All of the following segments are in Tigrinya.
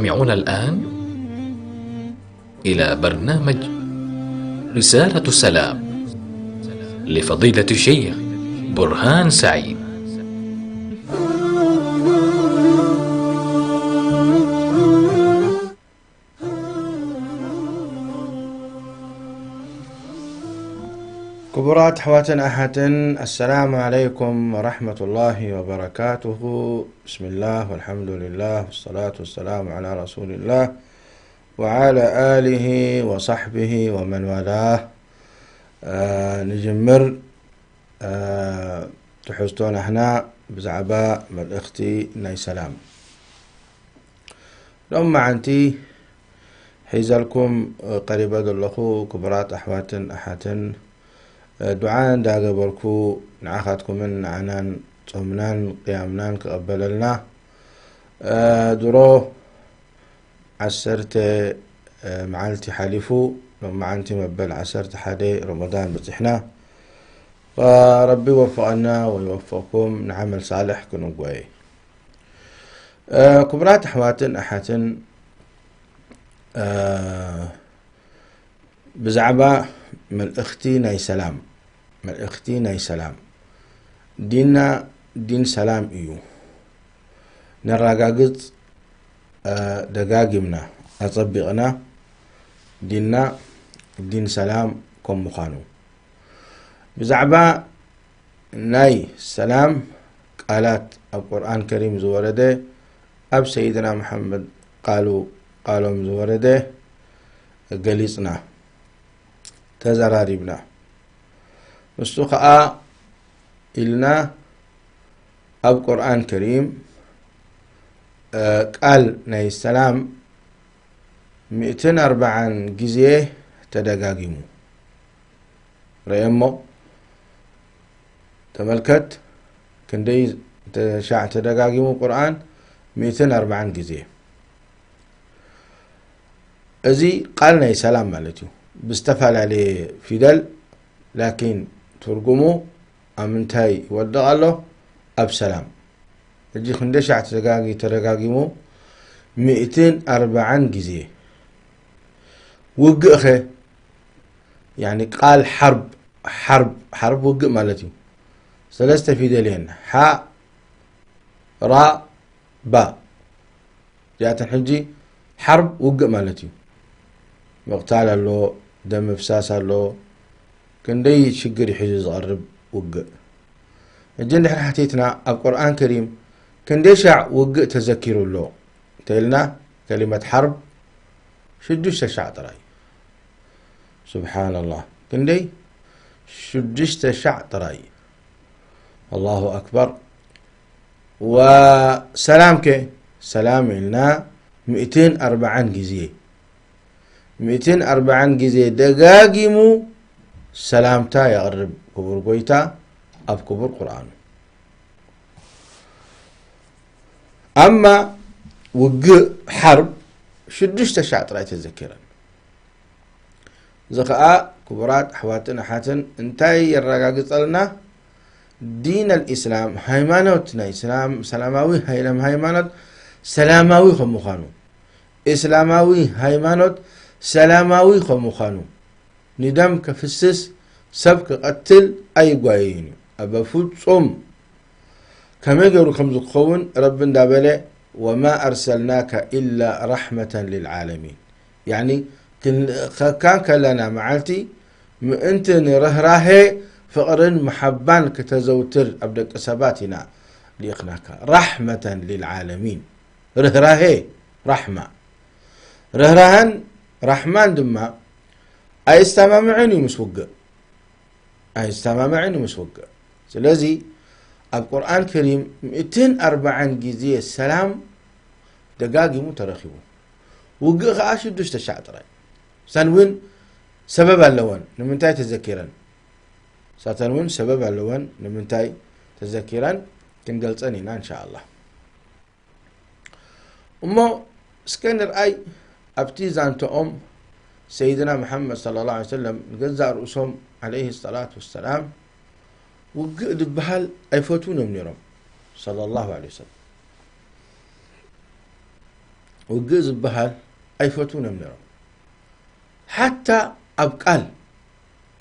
تستمعون الآن إلى برنامج رسالة السلام لفضيلة الشيخ برهان سعيد. ክቡራት ኣሕዋትን ኣሓትን፣ ኣሰላሙ ዓለይኩም ወራሕመቱላሂ ወበረካቱሁ። ብስሚላህ ወልሓምዱሊላህ ወሰላቱ ወሰላሙ ዓላ ረሱሊላህ ወዓላ ኣሊሂ ወሳሕቢሂ ወመን ዋላህ። እ፣ ንጅምር። እ፣ ትሕዝቶ ናህና ብዛዕባ መልእኽቲ ናይ ሰላም ሎም መዓንቲ ሒዘልኩም ቀሪበ ዘለኹ። ክቡራት ኣሕዋትን ኣሓትን፣ ዱዓ እንዳገበርኩ ንዓኻትኩምን ንዓናን ጾምናን ቅያምናን ክቐበለልና። ድሮ ዓሰርተ መዓልቲ ሓሊፉ፣ ሎም መዓንቲ መበል ዓሰርተ ሓደ ረመዳን በጺሕና። ረቢ ይወፍቐና ወይወፍቕኩም ንዓመል ሳልሕ ክንጎየ። ክቡራት ኣሕዋትን ኣሓትን፣ ብዛዕባ መልእኽቲ ናይ ሰላም፣ መልእኽቲ ናይ ሰላም፣ ዲንና ዲን ሰላም እዩ። ነራጋግጽ፣ ደጋጊምና፣ ኣጸቢቕና፣ ዲንና ዲን ሰላም ከም ምዃኑ። ብዛዕባ ናይ ሰላም ቃላት ኣብ ቁርኣን ከሪም ዝወረደ፣ ኣብ ሰይድና መሓመድ ቃሉ፣ ቃሎም ዝወረደ ገሊጽና፣ ተዘራሪብና። ንሱ ኸኣ ኢልና ኣብ ቁርኣን ከሪም፣ እ፣ ቃል ናይ ሰላም ሚእትን ኣርባዓን ግዜ ተደጋጊሙ። ረእየሞ፣ ተመልከት፣ ክንደይ ተ-፣ ሻዕ ተደጋጊሙ ቁርኣን፣ ሚእትን ኣርባዓን ግዜ። እዚ ቃል ናይ ሰላም ማለት እዩ። ብዝተፈላለየ ፊደል፣ ላኪን ትርጉሙ ኣብ ምንታይ ይወድቕ ኣሎ? ኣብ ሰላም። ሕጂ ክንደይ ሻዕ ተደጋጊ-፣ ተደጋጊሙ? ሚእትን ኣርባዓን ግዜ። ውግእ ኸ? ያኒ ቃል ሓርብ፣ ሓርብ፣ ሓርብ ውግእ ማለት እዩ። ሰለስተ ፊደል እየን። ሓ፣ ራ፣ ባ። እዚኣተን ሕጂ ሓርብ ውግእ ማለት እዩ። ምቕታል ኣሎ፣ ደም ምፍሳስ ኣሎ፣ ክንደይ ሽግር እዩ ሒዙ ዝቐርብ ውግእ። ሕጂ እንድሕር ሓቲትና ኣብ ቁርኣን ከሪም ክንደይ ሻዕ ውግእ ተዘኪሩ ኣሎ እንተኢልና፣ ከሊመት ሓርብ ሽዱሽተ ሻዕ ጥራይ። ሱብሓነላህ። ክንደይ? ሽዱሽተ ሻዕ ጥራይ። ኣላሁ ኣክበር። ወሰላም ከ? ሰላም ኢልና ሚእትን ኣርባዓን ግዜ። ሚእትን ኣርባዓን ግዜ ደጋጊሙ ሰላምታ የቕርብ ክቡር ጎይታ ኣብ ክቡር ቁርኣኑ። ኣማ ውግእ ሓርብ ሽዱሽተ ሻዕ ጥራይ ተዘኪረን። እዚ ኸኣ ክቡራት ኣሕዋትን ኣሓትን እንታይ የረጋግጸልና? ዲን ኣልኢስላም፣ ሃይማኖት ናይ እስላም፣ ሰላማዊ ሃይለም ሃይማኖት ሰላማዊ ከም ምዃኑ፣ እስላማዊ ሃይማኖት ሰላማዊ ከም ምዃኑ፣ ንደም ከፍስስ፣ ሰብ ክቐትል ኣይጓየይን እዩ። ኣብ ፍጹም ከመይ ገይሩ ከም ዝኸውን ረቢ እንዳበለ፣ "ወማ ኣርሰልናካ ኢላ ራሕመተን ሊልዓለሚን።" ያኒ ክንልእኸካ ከለና መዓልቲ ምእንቲ ንርህራሄ፣ ፍቕርን መሓባን ክተዘውትር ኣብ ደቂ ሰባት ኢና ልኢኽናካ። ራሕመተን ሊልዓለሚን። ርህራሄ፣ ራሕማ። ርህራህን ራሕማን ድማ ኣይሰማምዕን እዩ ምስ ውግእ። ኣይሰማምዕን እዩ ምስ ውግእ። ስለዚ ኣብ ቁርኣን ከሪም ሚእትን ኣርባዓን ግዜ ሰላም ደጋጊሙ ተረኺቡ። ውግእ ኸኣ ሽዱሽተ ሻዕ ጥራይ። ሳን እውን ሰበብ ኣለወን ንምንታይ ተዘኪረን። ሳተን እውን ሰበብ ኣለወን ንምንታይ ተዘኪረን ክንገልጸን ኢና እንሻኣላህ። እሞ እስከ ንርኣይ ኣብቲ ዛንተኦም ሰይድና መሓመድ ሰለላሁ ዐለይሂ ወሰለም ንገዛእ ርእሶም ዐለይሂ ሰላቱ ወሰላም ውግእ ዝበሃል ኣይፈትዉን እዮም ነይሮም ሰለላሁ ዐለይሂ ወሰለም። ውግእ ዝበሃል ኣይፈትዉን እዮም ነይሮም። ሓታ ኣብ ቃል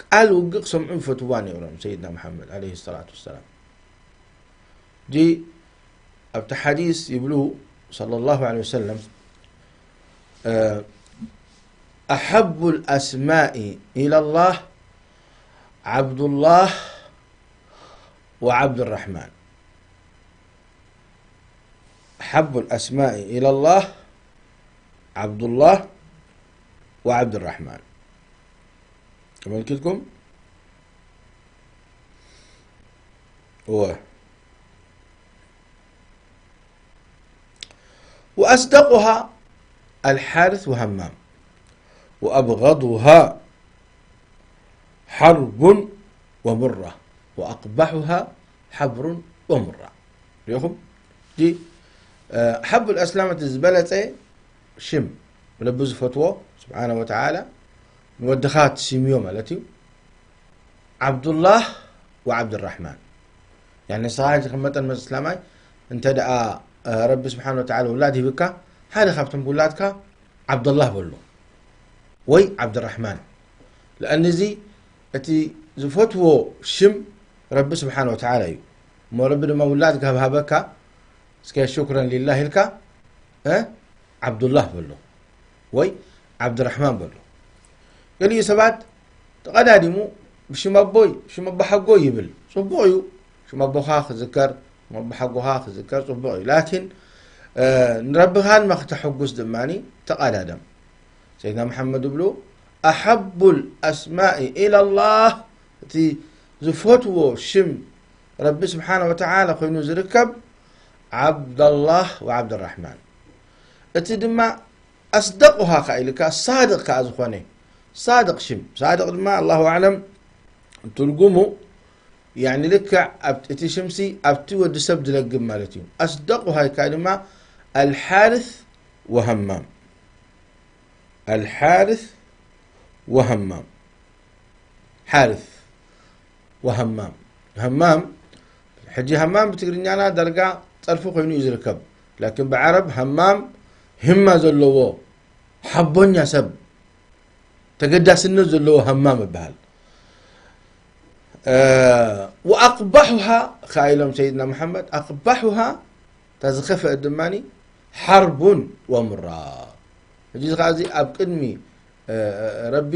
ቃል ውግእ ክሰምዑ ይፈትዋ ነይሮም ሰይድና መሓመድ ዓለይሂ ሰላቱ ወሰላም። ጂ ኣብቲ ሓዲስ ይብሉ ሰለላሁ ዐለይሂ ወሰለም፣ ኣሐቡ ልኣስማኢ ኢለላህ ዓብዱላህ ወዓብዱራሕማን። أحب الأسماء إلى الله عبد الله وعبد الرحمن. تملكتكم؟ هو. وأصدقها الحارث وهمام، وأبغضها حرب ومرة، وأقبحها حبر ومرة. ሪኢኹም? እቲ፣ እ፣ ሓቡል ኣስላም እቲ ዝበለጸ ሽም ረቢ ዝፈትዎ ስብሓነ ወተዓላ ንወድኻ ትስምዮ ማለት እዩ። ዓብዱላህ ወዓብድራሕማን። ያኒ ንስኻ ሕጂ ከም መጠን መስ-፣ እስላማይ እንተ ደኣ፣ እ፣ ረቢ ስብሓነ ወተዓላ ውላድ ሂብካ፣ ሓደ ካብቶም ውላድካ ዓብደላህ በሎ ወይ ዓብድራሕማን። ለኣን እዚ እቲ ዝፈትዎ ሽም ረቢ ስብሓነ ወተዓላ እዩ። እሞ ረቢ ድማ ውላድ ካብ ሃበካ፣ እስከ ሹክረን ሊላህ ኢልካ፣ እ፣ ዓብዱላህ በሎ ወይ ዓብድራሕማን በሎ። ገሊኡ ሰባት ተቐዳዲሙ ብሽም ኣቦይ፣ ሽም ኣቦ ሓጎይ ይብል። ጽቡቕ እዩ። ሽም ኣቦኻ ክዝከር፣ ሽም ኣቦ ሓጎኻ ክዝከር ጽቡቕ እዩ። ላኪን፣ እ፣ ንረብኻ ድማ ክተሐጉስ ድማኒ ተቐዳደም። ሰይድና መሓመድ ይብሉ፣ ኣሓቡል ኣስማኢ ኢለላህ፣ እቲ ዝፈትዎ ሽም ረቢ ስብሓነ ወተዓላ ኮይኑ ዝርከብ ዓብደላህ ወዓብደራሕማን። እቲ ድማ ኣስደቁሃ ከኣ ኢልካ ሳድቕ ከኣ ዝኾነ ሳድቕ ሽም። ሳድቕ ድማ ኣላሁ ኣዕለም ትርጉሙ፣ ያኒ ልክዕ ኣብ-፣ እቲ ሽምሲ ኣብቲ ወዲ ሰብ ዝለግም ማለት እዩ። ኣስደቁሃ ኢልካ ድማ ኣልሓርስ ወሃማም። ኣልሓርስ ወሃማም። ሓርስ ወሃማም። ሃማም፣ ሕጂ ሃማም ብትግርኛና ዳርጋ ጸርፊ ኮይኑ እዩ ዝርከብ። ላኪን ብዓረብ ሃማም ህማ ዘለዎ፣ ሓቦኛ ሰብ፣ ተገዳስነት ዘለዎ ሃማም ይበሃል። እ፣ ወኣቅባሑሃ ከኣ ኢሎም ሰይድና መሓመድ፣ ኣቅባሑሃ፣ እታ ዝኸፍአት ድማኒ ሓርቡን ወሙራ። ሕጂ እዚ ከኣ እዚ ኣብ ቅድሚ፣ እ፣ ረቢ፣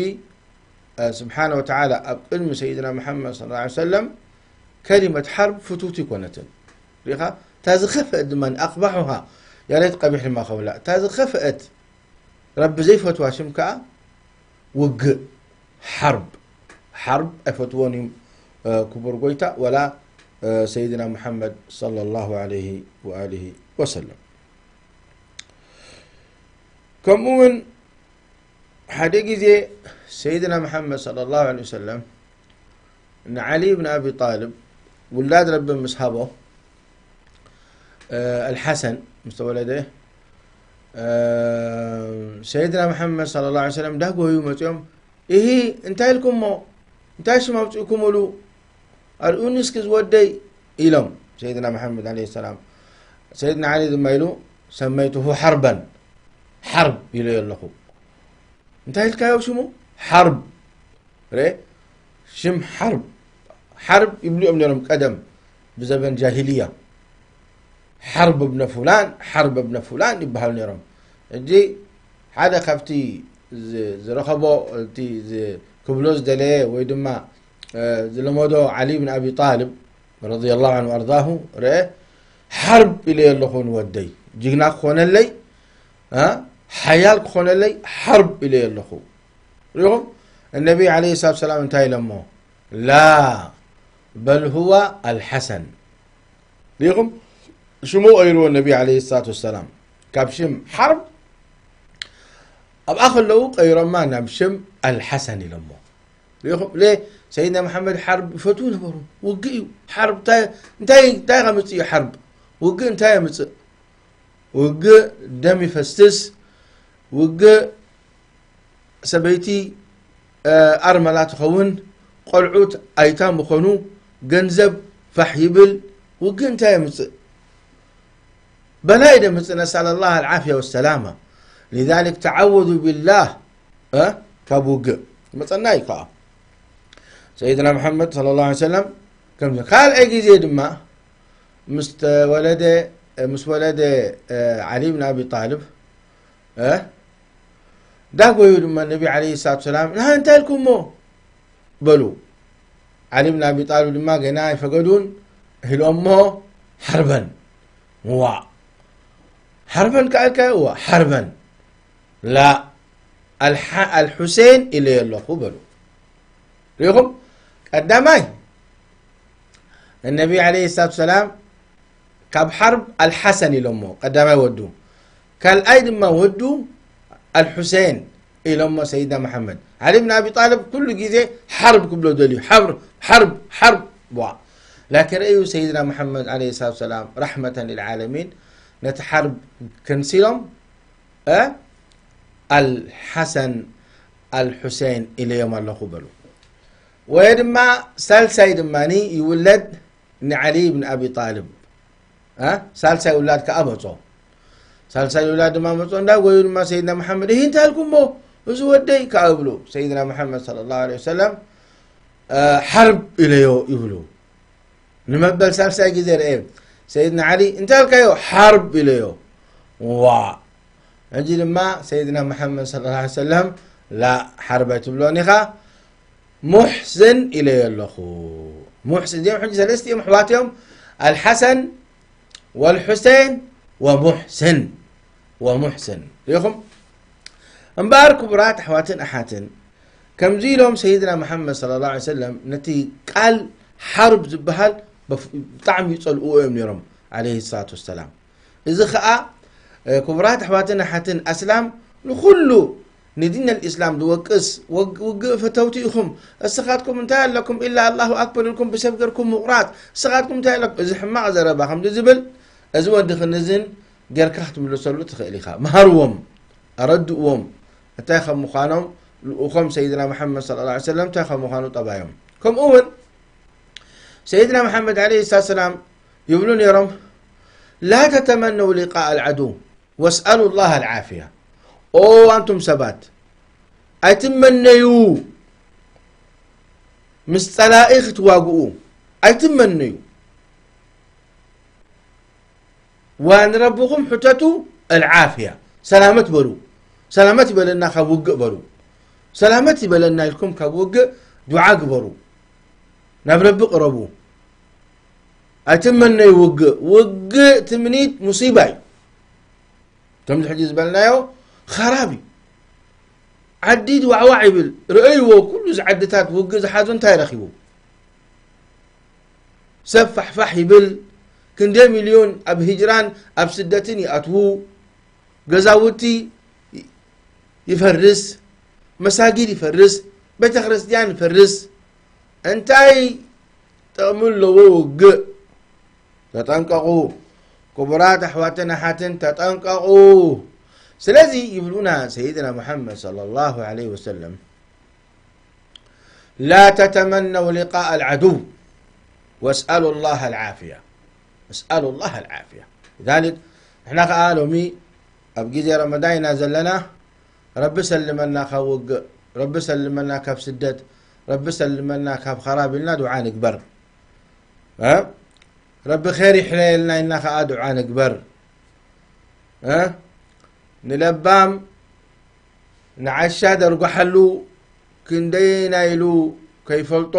እ፣ ስብሓነ ወተዓላ ኣብ ቅድሚ ሰይድና መሓመድ ሰለላሁ ዐለይሂ ወሰለም ከሊመት ሓርብ ፍትውቲ ኣይኮነትን። ሪኢኻ? እታ ዝኸፍአት ድማ ኣቕባሑሃ፣ ያሬት ቀቢሕ ድማ ከብላ፣ እታ ዝኸፍአት ረቢ ዘይፈትዋ ሽም ከኣ ውግእ፣ ሓርብ። ሓርብ ኣይፈትዎን እዩ፣ እ፣ ክቡር ጎይታ፣ ወላ፣ እ፣ ሰይድና ሙሓመድ ሰለላሁ ዐለይሂ ወኣሊሂ ወሰለም። ከምኡ እውን ሓደ ግዜ ሰይድና መሓመድ ሰለላሁ ዐለይሂ ወሰለም ንዓሊ ብን ኣቢ ጣልብ ውላድ ረቢ ምስ ሃቦ፣ እ፣ ኣልሓሰን ምስ ተወለደ፣ እ፣ ሰይድና መሓመድ ሰለላሁ ዐለይሂ ወሰለም ዳጎዩ መፅኦም፣ "እሂ፣ እንታይ ኢልኩሞ? እንታይ ሽም ኣውፅእኩምሉ? ኣርእዩኒ እስኪ ዝወደይ" ኢሎም ሰይድና መሓመድ ዐለይሂ ሰላም። ሰይድና ዓሊ ድማ ኢሉ፣ "ሰመይቱሁ ሓርበን፣ ሓርብ ኢለዮ ኣለኹ።" እንታይ ኢልካዮ ሽሙ? ሓርብ። ርኤ፣ ሽም ሓርብ፣ ሓርብ ይብሉ እዮም ነይሮም ቀደም ብዘበን ጃሂልያ። ሓርብ እብነ ፉላን፣ ሓርብ እብነ ፉላን ይበሃሉ ነይሮም። ሕጂ ሓደ ካብቲ ዝ-፣ ዝረኸቦ፣ እቲ ዝ-፣ ክብሎ ዝደለየ ወይ ድማ፣ እ፣ ዝለመዶ ዓሊ ብን ኣቢ ጣልብ ረዲየላሁ ዐንሁ ወኣርዳሁ፣ ርኤ፣ ሓርብ ኢለዮ ኣለኹ ንወደይ፣ ጅግና ክኾነለይ፣ እ፣ ሓያል ክኾነለይ ሓርብ ኢለዮ ኣለኹ። ሪኹም? እነቢ ዓለይሂ ሰላቱ ሰላም እንታይ ኢሎሞ? ላ፣ በል ሁዋ ኣልሓሰን። ሪኹም? ሽሙ ቀይርዎ እነቢ ዓለይሂ ሰላቱ ወሰላም። ካብ ሽም ሓርብ ኣብኣ ከለዉ ቀይሮማ ናብ ሽም ኣልሓሰን ኢሎሞ። ሪኹም? ለ-፣ ሰይድና መሓመድ ሓርብ ይፈትዉ ነበሩ። ውግእ እዩ። ሓርብ እንታይ፣ እንታይ፣ እንታይ ከምፅእ እዩ ሓርብ? ውግእ እንታይ የምፅእ? ውግእ ደም ይፈስስ። ውግእ ሰበይቲ፣ እ፣ ኣርመላ ትኸውን፣ ቆልዑት ኣይታ ምኾኑ፣ ገንዘብ ፋሕ ይብል፣ ውግእ እንታይ የምጽእ? በላይ ደምጽእ፣ ነስኣል ኣላህ ኣልዓፍያ ወሰላማ። لذلك تعوذوا بالله، እ፣ ካብ ውግእ መጸና እዩ ከዓ። ሰይድና መሓመድ صلى الله عليه وسلم ከምዚ። ካልኣይ ግዜ ድማ ምስ ተወለደ፣ ምስ ወለደ፣ እ፣ ዓሊ ብን ኣቢ ጣልብ፣ እ፣ ዳጎዩ ድማ ነቢ ዓለይሂ ሰላቱ ሰላም፣ "ንሃ እንታይ ኢልኩሞ?" በሉ። ዓሊ ብን ኣቢ ጣልብ ድማ ገና ኣይፈገዱን፣ ኢሎሞ፣ "ሓርበን!" ዋ! ሓርበን ከኣልካዮ? ዋ! ሓርበን! ላ! ኣልሓ-፣ ኣልሑሴን ኢለዮ ኣለኹ በሉ። ርኢኹም? ቀዳማይ፣ ነቢ ዓለይሂ ሰላቱ ሰላም ካብ ሓርብ ኣልሓሰን ኢሎሞ፣ ቀዳማይ ወዱ። ካልኣይ ድማ ወዱ ኣልሑሴን ኢሎሞ ሰይድና መሓመድ። ዓሊ ብን ኣቢ ጣልብ ኩሉ ግዜ ሓርብ ክብሎ ደልዩ፣ ሓርብ፣ ሓርብ፣ ሓርብ። ዋ! ላኪን ርእዩ ሰይድና መሓመድ ዓለይሂ ሰላቱ ሰላም ረሕመተን ሊልዓለሚን ነቲ ሓርብ ከንሲሎም፣ እ፣ ኣልሓሰን ኣልሑሴን ኢለዮም ኣለኹ በሉ። ወይ ድማ ሳልሳይ ድማኒ ይውለድ ንዓሊ ብን ኣቢ ጣልብ። እ፣ ሳልሳይ ውላድ ከኣ መጾ። ሳልሳይ ውላድ ድማ መጾ፣ እንዳ ጎዩ ድማ ሰይድና መሓመድ፣ "ይህ እንታይ ኣልኩሞ? እዚ ወደይ?" ከኣ ይብሉ። ሰይድና መሓመድ صلى الله عليه وسلم፣ እ፣ ሓርብ ኢለዮ ይብሉ። ንመበል ሳልሳይ ግዜ ርኤ ሰይድና ዓሊ፣ "እንታይ ኣልካዮ?" "ሓርብ" ኢለዮ። ዋ! ሕጂ ድማ ሰይድና መሓመድ صلى الله عليه وسلم፣ "ላ፣ ሓርብ ኣይትብሎን ኢኻ፣ ሙሕስን ኢለዮ ኣለኹ።" ሙሕስን፣ እዚኦም ሕጂ ሰለስቲኦም ኣሕዋት እዮም፣ ኣልሓሰን ወልሑሴን ወሙሕስን፣ ወሙሕስን። ርኢኹም? እምበኣር ክቡራት ኣሕዋትን ኣሓትን፣ ከምዚ ኢሎም ሰይድና መሓመድ صلى الله عليه وسلم ነቲ ቃል ሓርብ ዝበሃል በፍ-፣ ብጣዕሚ ይጸልእዎ እዮም ነይሮም፣ ዓለይሂ ሰላቱ ወሰላም። እዚ ኸኣ፣ እ፣ ክቡራት ኣሕዋትን ኣሓትን ኣስላም ንኹሉ ንዲን ኣልኢስላም ዝወቅስ፣ ወግ-፣ ውግእ ፈተውቲ ኢኹም፣ እስኻትኩም እንታይ ኣለኩም ኢላ ኣላሁ ኣክበር ኢልኩም ብሰብ ገርኩም ምቑራጽ፣ እስኻትኩም እንታይ ኣለኩም? እዚ ሕማቕ ዘረባ ከምዚ ዝብል፣ እዚ ወዲ ክንዝን ጌርካ ክትምልሰሉ ትኽእል ኢኻ። መሃርዎም፣ ኣረድእዎም እንታይ ከም ምዃኖም፣ ልኡኾም ሰይድና መሓመድ صلى الله عليه وسلم እንታይ ከም ምዃኑ ጠባዮም። ከምኡ እውን ሰይድና መሓመድ ዓለይሂ ሰላቱ ሰላም ይብሉ ነይሮም፣ "ላ ተተመነው ሊቃእ ኣልዓዱው ወስኣሉ ላህ ኣልዓፍያ።" ኦ ኣንቱም ሰባት፣ ኣይትመነዩ ምስ ጸላኢ ክትዋግኡ፣ ኣይትመነዩ። ወንረብኹም ሕተቱ ኣልዓፍያ፣ ሰላመት በሉ። ሰላመት ይበለና ካብ ውግእ በሉ። ሰላመት ይበለና ኢልኩም ካብ ውግእ ዱዓ ግበሩ። ናብ ረቢ ቅረቡ። ኣይትመነዩ ውግእ። ውግእ ትምኒት ሙሲባ እዩ። ከምዚ ሕጂ ዝበልናዮ ኸራብ እዩ። ዓዲ ዋዕዋዕ ይብል። ርእይዎ፣ ኩሉ እዚ ዓድታት ውግእ ዝሓዞ እንታይ ረኺቡ? ሰብ ፋሕፋሕ ይብል። ክንደይ ሚልዮን ኣብ ሂጅራን ኣብ ስደትን ይኣትዉ። ገዛውቲ ይፈርስ፣ መሳጊድ ይፈርስ፣ ቤተ ክርስቲያን ይፈርስ። እንታይ ጥቕሚ ኣለዎ ውግእ? ተጠንቀቑ ክቡራት ኣሕዋትን ኣሓትን፣ ተጠንቀቑ። ስለዚ ይብሉና ሰይድና ሙሓመድ صلى الله عليه وسلم، لا تتمنوا لقاء العدو واسألوا الله العافية. اسألوا الله العافية. لذلك ንሕና ኸዓ ሎሚ ኣብ ግዜ ረመዳን ኢና ዘለና። ረቢ ሰልመና ካብ ውግእ፣ ረቢ ሰልመና ካብ ስደት፣ ረቢ ሰልመና ካብ ኸራብ ኢልና ዱዓ ንግበር። እ? ረቢ ኸይር ይሕረየልና ኢልና ኸዓ ዱዓ ንግበር። እ? ንለባም ንዓሻ ደርጓሓሉ ክንደየናይ ኢሉ ከይፈልጦ፣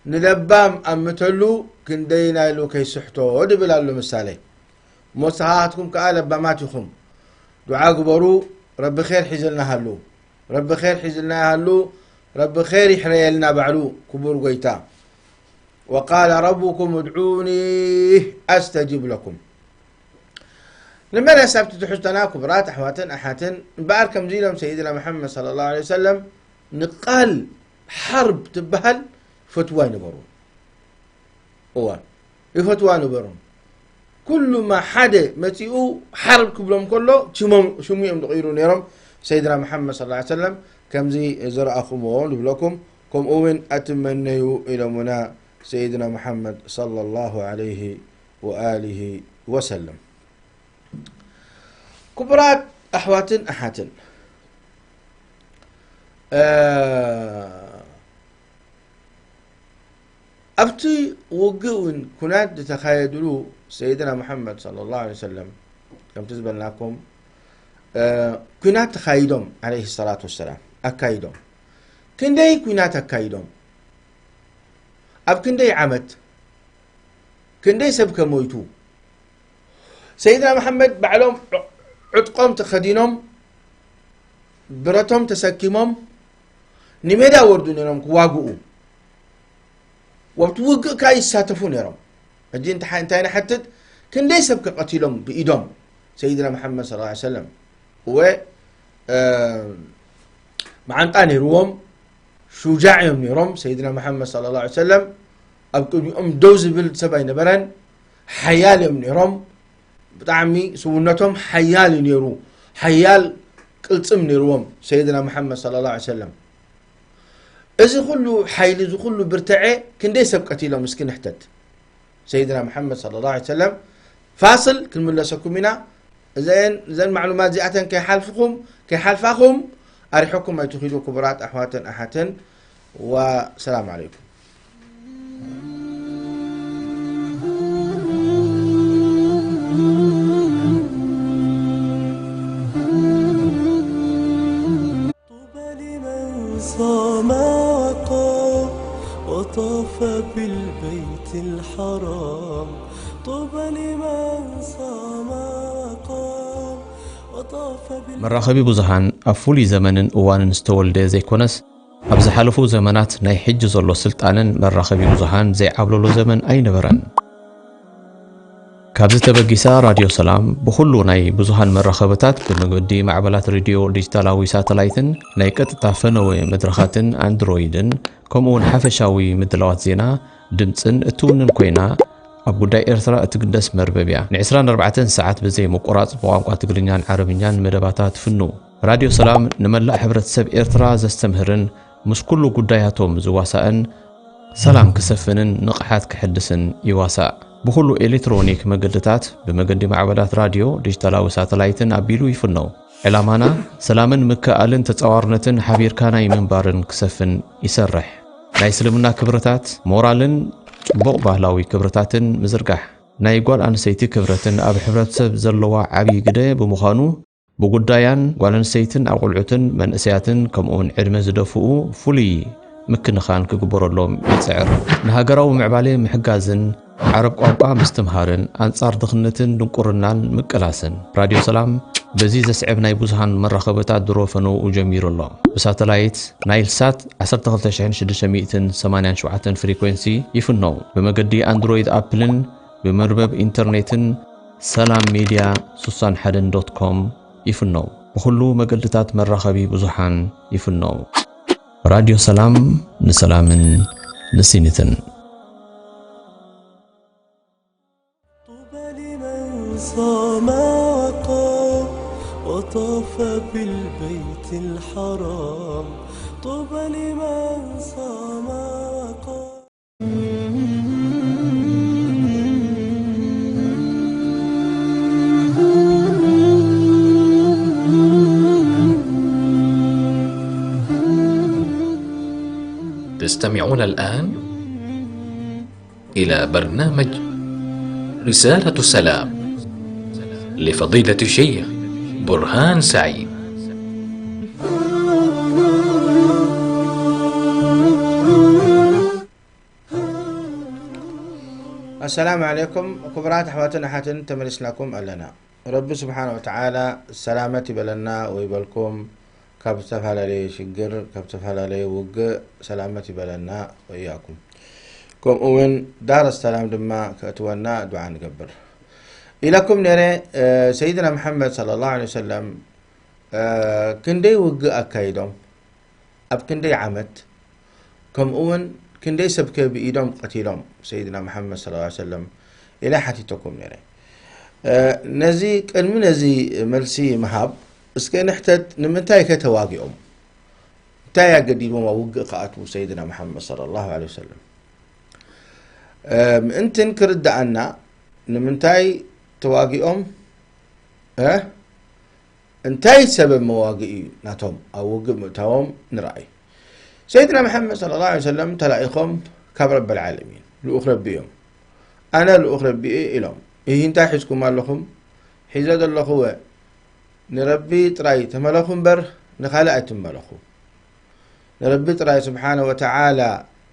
ንለባም ኣምተሉ ክንደየናይ ኢሉ ከይስሕቶ ድብል ኣሎ ምሳሌ። እሞ ንስኻትኩም ከኣ ለባማት ኢኹም። ዱዓ ግበሩ፣ ረቢ ኸይር ሒዝልና ሃሉ። ረቢ ኸይር ሒዝልና ሃሉ፣ ረቢ ኸይር ይሕረየልና ባዕሉ ክቡር ጎይታ። وقال ربكم ادعوني أستجب لكم. ንመለስ ኣብቲ ትሕዝቶና ክቡራት ኣሕዋትን ኣሓትን፣ እምበኣር ከምዚ ኢሎም ሰይድና መሓመድ صلى الله عليه وسلم ንቃል ሓርብ ትበሃል ይፈትዋ ይነበሩ። እዋ፣ ይፈትዋ ነበሩ። ኩሉማ ሓደ መጺኡ ሓርብ ክብሎም ከሎ ሽሞም፣ ሽሙ እዮም ዝቕይሩ ነይሮም። ሰይድና መሓመድ صلى الله عليه وسلم ከምዚ ዝረኣኹምዎ ንብለኩም፣ ከምኡ እውን ኣትመነዩ ኢሎሙና ሰይድና መሓመድ صلى الله عليه وآله وسلم። ክቡራት ኣሕዋትን ኣሓትን፣ እ፣ ኣብቲ ውግእ እውን ኩናት ዝተኻየድሉ ሰይድና ሙሓመድ ሰለላሁ ዐለይሂ ወሰለም፣ ከምቲ ዝበልናኩም፣ እ፣ ኩናት ተኻይዶም፣ ዐለይሂ ሰላቱ ወሰላም፣ ኣካይዶም። ክንደይ ኩናት ኣካይዶም? ኣብ ክንደይ ዓመት? ክንደይ ሰብ ከ ሞይቱ? ሰይድና መሓመድ ባዕሎም ዑ-፣ ዕጥቆም ተኸዲኖም፣ ብረቶም ተሰኪሞም፣ ንሜዳ ወርዱ ነይሮም ክዋግኡ። ወብቲ ውግእ ከኣ ይሳተፉ ነይሮም። ሕጂ እንታይ፣ እንታይ ንሓትት? ክንደይ ሰብ ከ ቀቲሎም ብኢዶም ሰይድና መሓመድ ሰለላሁ ዐለይሂ ወሰለም? እወ፣ እ፣ መዓንጣ ነይርዎም፣ ሹጃዕ እዮም ነይሮም። ሰይድና መሓመድ ሰለላሁ ዐለይሂ ወሰለም ኣብ ቅድሚኦም ደው ዝብል ሰብ ኣይነበረን። ሓያል እዮም ነይሮም። ብጣዕሚ ስውነቶም ሓያል እዩ ነይሩ። ሓያል ቅልጽም ነይርዎም ሰይድና መሓመድ ሰለላሁ ዐለይሂ ወሰለም። እዚ ኩሉ ሓይሊ፣ እዚ ኩሉ ብርትዐ ክንደይ ሰብ ቀቲሎም እስኪ ንሕተት። ሰይድና መሓመድ ሰለላሁ ዐለይሂ ወሰለም ፋስል ክንምለሰኩም ኢና። እዘን፣ እዘን ማዕሉማት እዚኣተን ከይሓልፍኹም፣ ከይሓልፋኹም ኣሪሖኩም ኣይትኺዱ ክቡራት ኣሕዋትን ኣሓትን። ወሰላም ዓለይኩም። طوبى لمن صام وقام وطاف بالبيت الحرام. طوبى لمن صام وقام وطاف بالبيت መራኸቢ ብዙሃን ኣብ ፍሉይ ዘመንን እዋንን ዝተወልደ ዘይኮነስ፣ ኣብ ዝሓለፉ ዘመናት ናይ ሕጂ ዘሎ ስልጣነን መራኸቢ ብዙሃን ዘይዓብለሎ ዘመን ኣይነበረን። ካብዚ ተበጊሳ ራድዮ ሰላም ብኹሉ ናይ ብዙሃን መራኸብታት ብመገዲ ማዕበላት ሬድዮ ዲጂታላዊ ሳተላይትን ናይ ቀጥታ ፈነወ መድረኻትን ኣንድሮይድን ከምኡ እውን ሓፈሻዊ ምድላዋት ዜና ድምፅን እትውንን ኮይና ኣብ ጉዳይ ኤርትራ እትግደስ መርበብ እያ። ን ዕስራን ኣርባዕተን ሰዓት ብዘይ ምቁራፅ ብቋንቋ ትግርኛን ዓረብኛን መደባታ ትፍኑ። ራድዮ ሰላም ንመላእ ሕብረተሰብ ኤርትራ ዘስተምህርን ምስ ኩሉ ጉዳያቶም ዝዋሳእን ሰላም ክሰፍንን ንቕሓት ክሕድስን ይዋሳእ። ብኹሉ ኤሌክትሮኒክ መገድታት ብመገዲ ማዕበላት ራድዮ፣ ዲጂታላዊ ሳተላይትን ኣቢሉ ይፍነው። ዕላማና ሰላምን ምክእኣልን ተጻዋርነትን ሓቢርካ ናይ ምንባርን ክሰፍን ይሰርሕ። ናይ እስልምና ክብርታት፣ ሞራልን ጽቡቕ ባህላዊ ክብርታትን ምዝርጋሕ። ናይ ጓል ኣንስተይቲ ክብረትን ኣብ ሕብረተሰብ ዘለዋ ዓብዪ ግደ ብምዃኑ፣ ብጉዳያን ጓል ኣንስተይትን ኣቑልዑትን መንእሰያትን ከምኡውን ዕድመ ዝደፍኡ ፍሉይ ምክንኻን ክግበረሎም ይጽዕር። ንሃገራዊ ምዕባለ ምሕጋዝን ዓረብ ቋንቋ ምስትምሃርን ኣንጻር ድኽነትን ድንቁርናን ምቅላስን። ራድዮ ሰላም በዚ ዘስዕብ ናይ ብዙሃን መራኸብታት ድሮ ፈነውኡ ጀሚሩ ኣሎ። ብሳተላይት ናይል ሳት ዓሰርተ ክልተ ሽሕን ሽዱሽተ ሚእትን ሰማንያን ሸውዓተን ፍሪኮንሲ ይፍነው። ብመገዲ ኣንድሮይድ ኣፕልን ብመርበብ ኢንተርኔትን ሰላም ሜድያ ስሳን ሓደን ዶት ኮም ይፍነው። ብኹሉ መገድታት መራኸቢ ብዙሓን ይፍነው። ራድዮ ሰላም ንሰላምን ንሲኒትን። طوبى لمن صام وقام وطاف بالبيت الحرام. طوبى لمن صام وقام. تستمعون الآن إلى برنامج رسالة سلام لفضيلة الشيخ برهان سعيد. ኣሰላሙ ዓለይኩም ክቡራት ኣሕዋትን ኣሓትን፣ ተመሊስናኩም ኣለና። ረቢ ስብሓነ ወተዓላ ሰላመት ይበለና ወይበልኩም፣ ካብ ዝተፈላለየ ሽግር፣ ካብ ዝተፈላለየ ውግእ ሰላመት ይበለና ወኢያኩም። ከምኡ እውን ዳር ሰላም ድማ ከእትወና ዱዓ ንገብር ኢለኩም ነይረ። እ፣ ሰይድና መሓመድ ሰለላሁ ዐለይሂ ወሰለም፣ እ፣ ክንደይ ውግእ ኣካይዶም፣ ኣብ ክንደይ ዓመት፣ ከምኡ እውን ክንደይ ሰብ ከ ብኢዶም ቀቲሎም ሰይድና መሓመድ ሰለላሁ ዐለይሂ ወሰለም ኢለ ሓቲተኩም ነይረ። እ፣ ነዚ፣ ቅድሚ ነዚ መልሲ ምሃብ፣ እስከ ንሕተት፣ ንምንታይ ከ ተዋጊኦም? እንታይ ኣገዲድዎም ኣብ ውግእ ክኣትዉ ሰይድና መሓመድ ሰለላሁ ዐለይሂ ወሰለም? እ፣ ምእንትን ክርድኣና፣ ንምንታይ ተዋጊኦም? እ? እንታይ ሰበብ መዋግኢ እዩ ናቶም ኣብ ውግእ ምእታዎም ንርኣይ። ሰይድና መሓመድ ሰለላሁ ዐለይሂ ወሰለም ተላኢኾም ካብ ረበል ዓለሚን፣ ልኡኽ ረቢ እዮም። ኣነ ልኡኽ ረቢ እየ ኢሎም። ይህ እንታይ ሒዝኩም ኣለኹም? ሒዘ ዘለኹ ወ ንረቢ ጥራይ ተመለኹ እምበር ንኻልእ ኣይትመለኹ። ንረቢ ጥራይ ስብሓነ ወተዓላ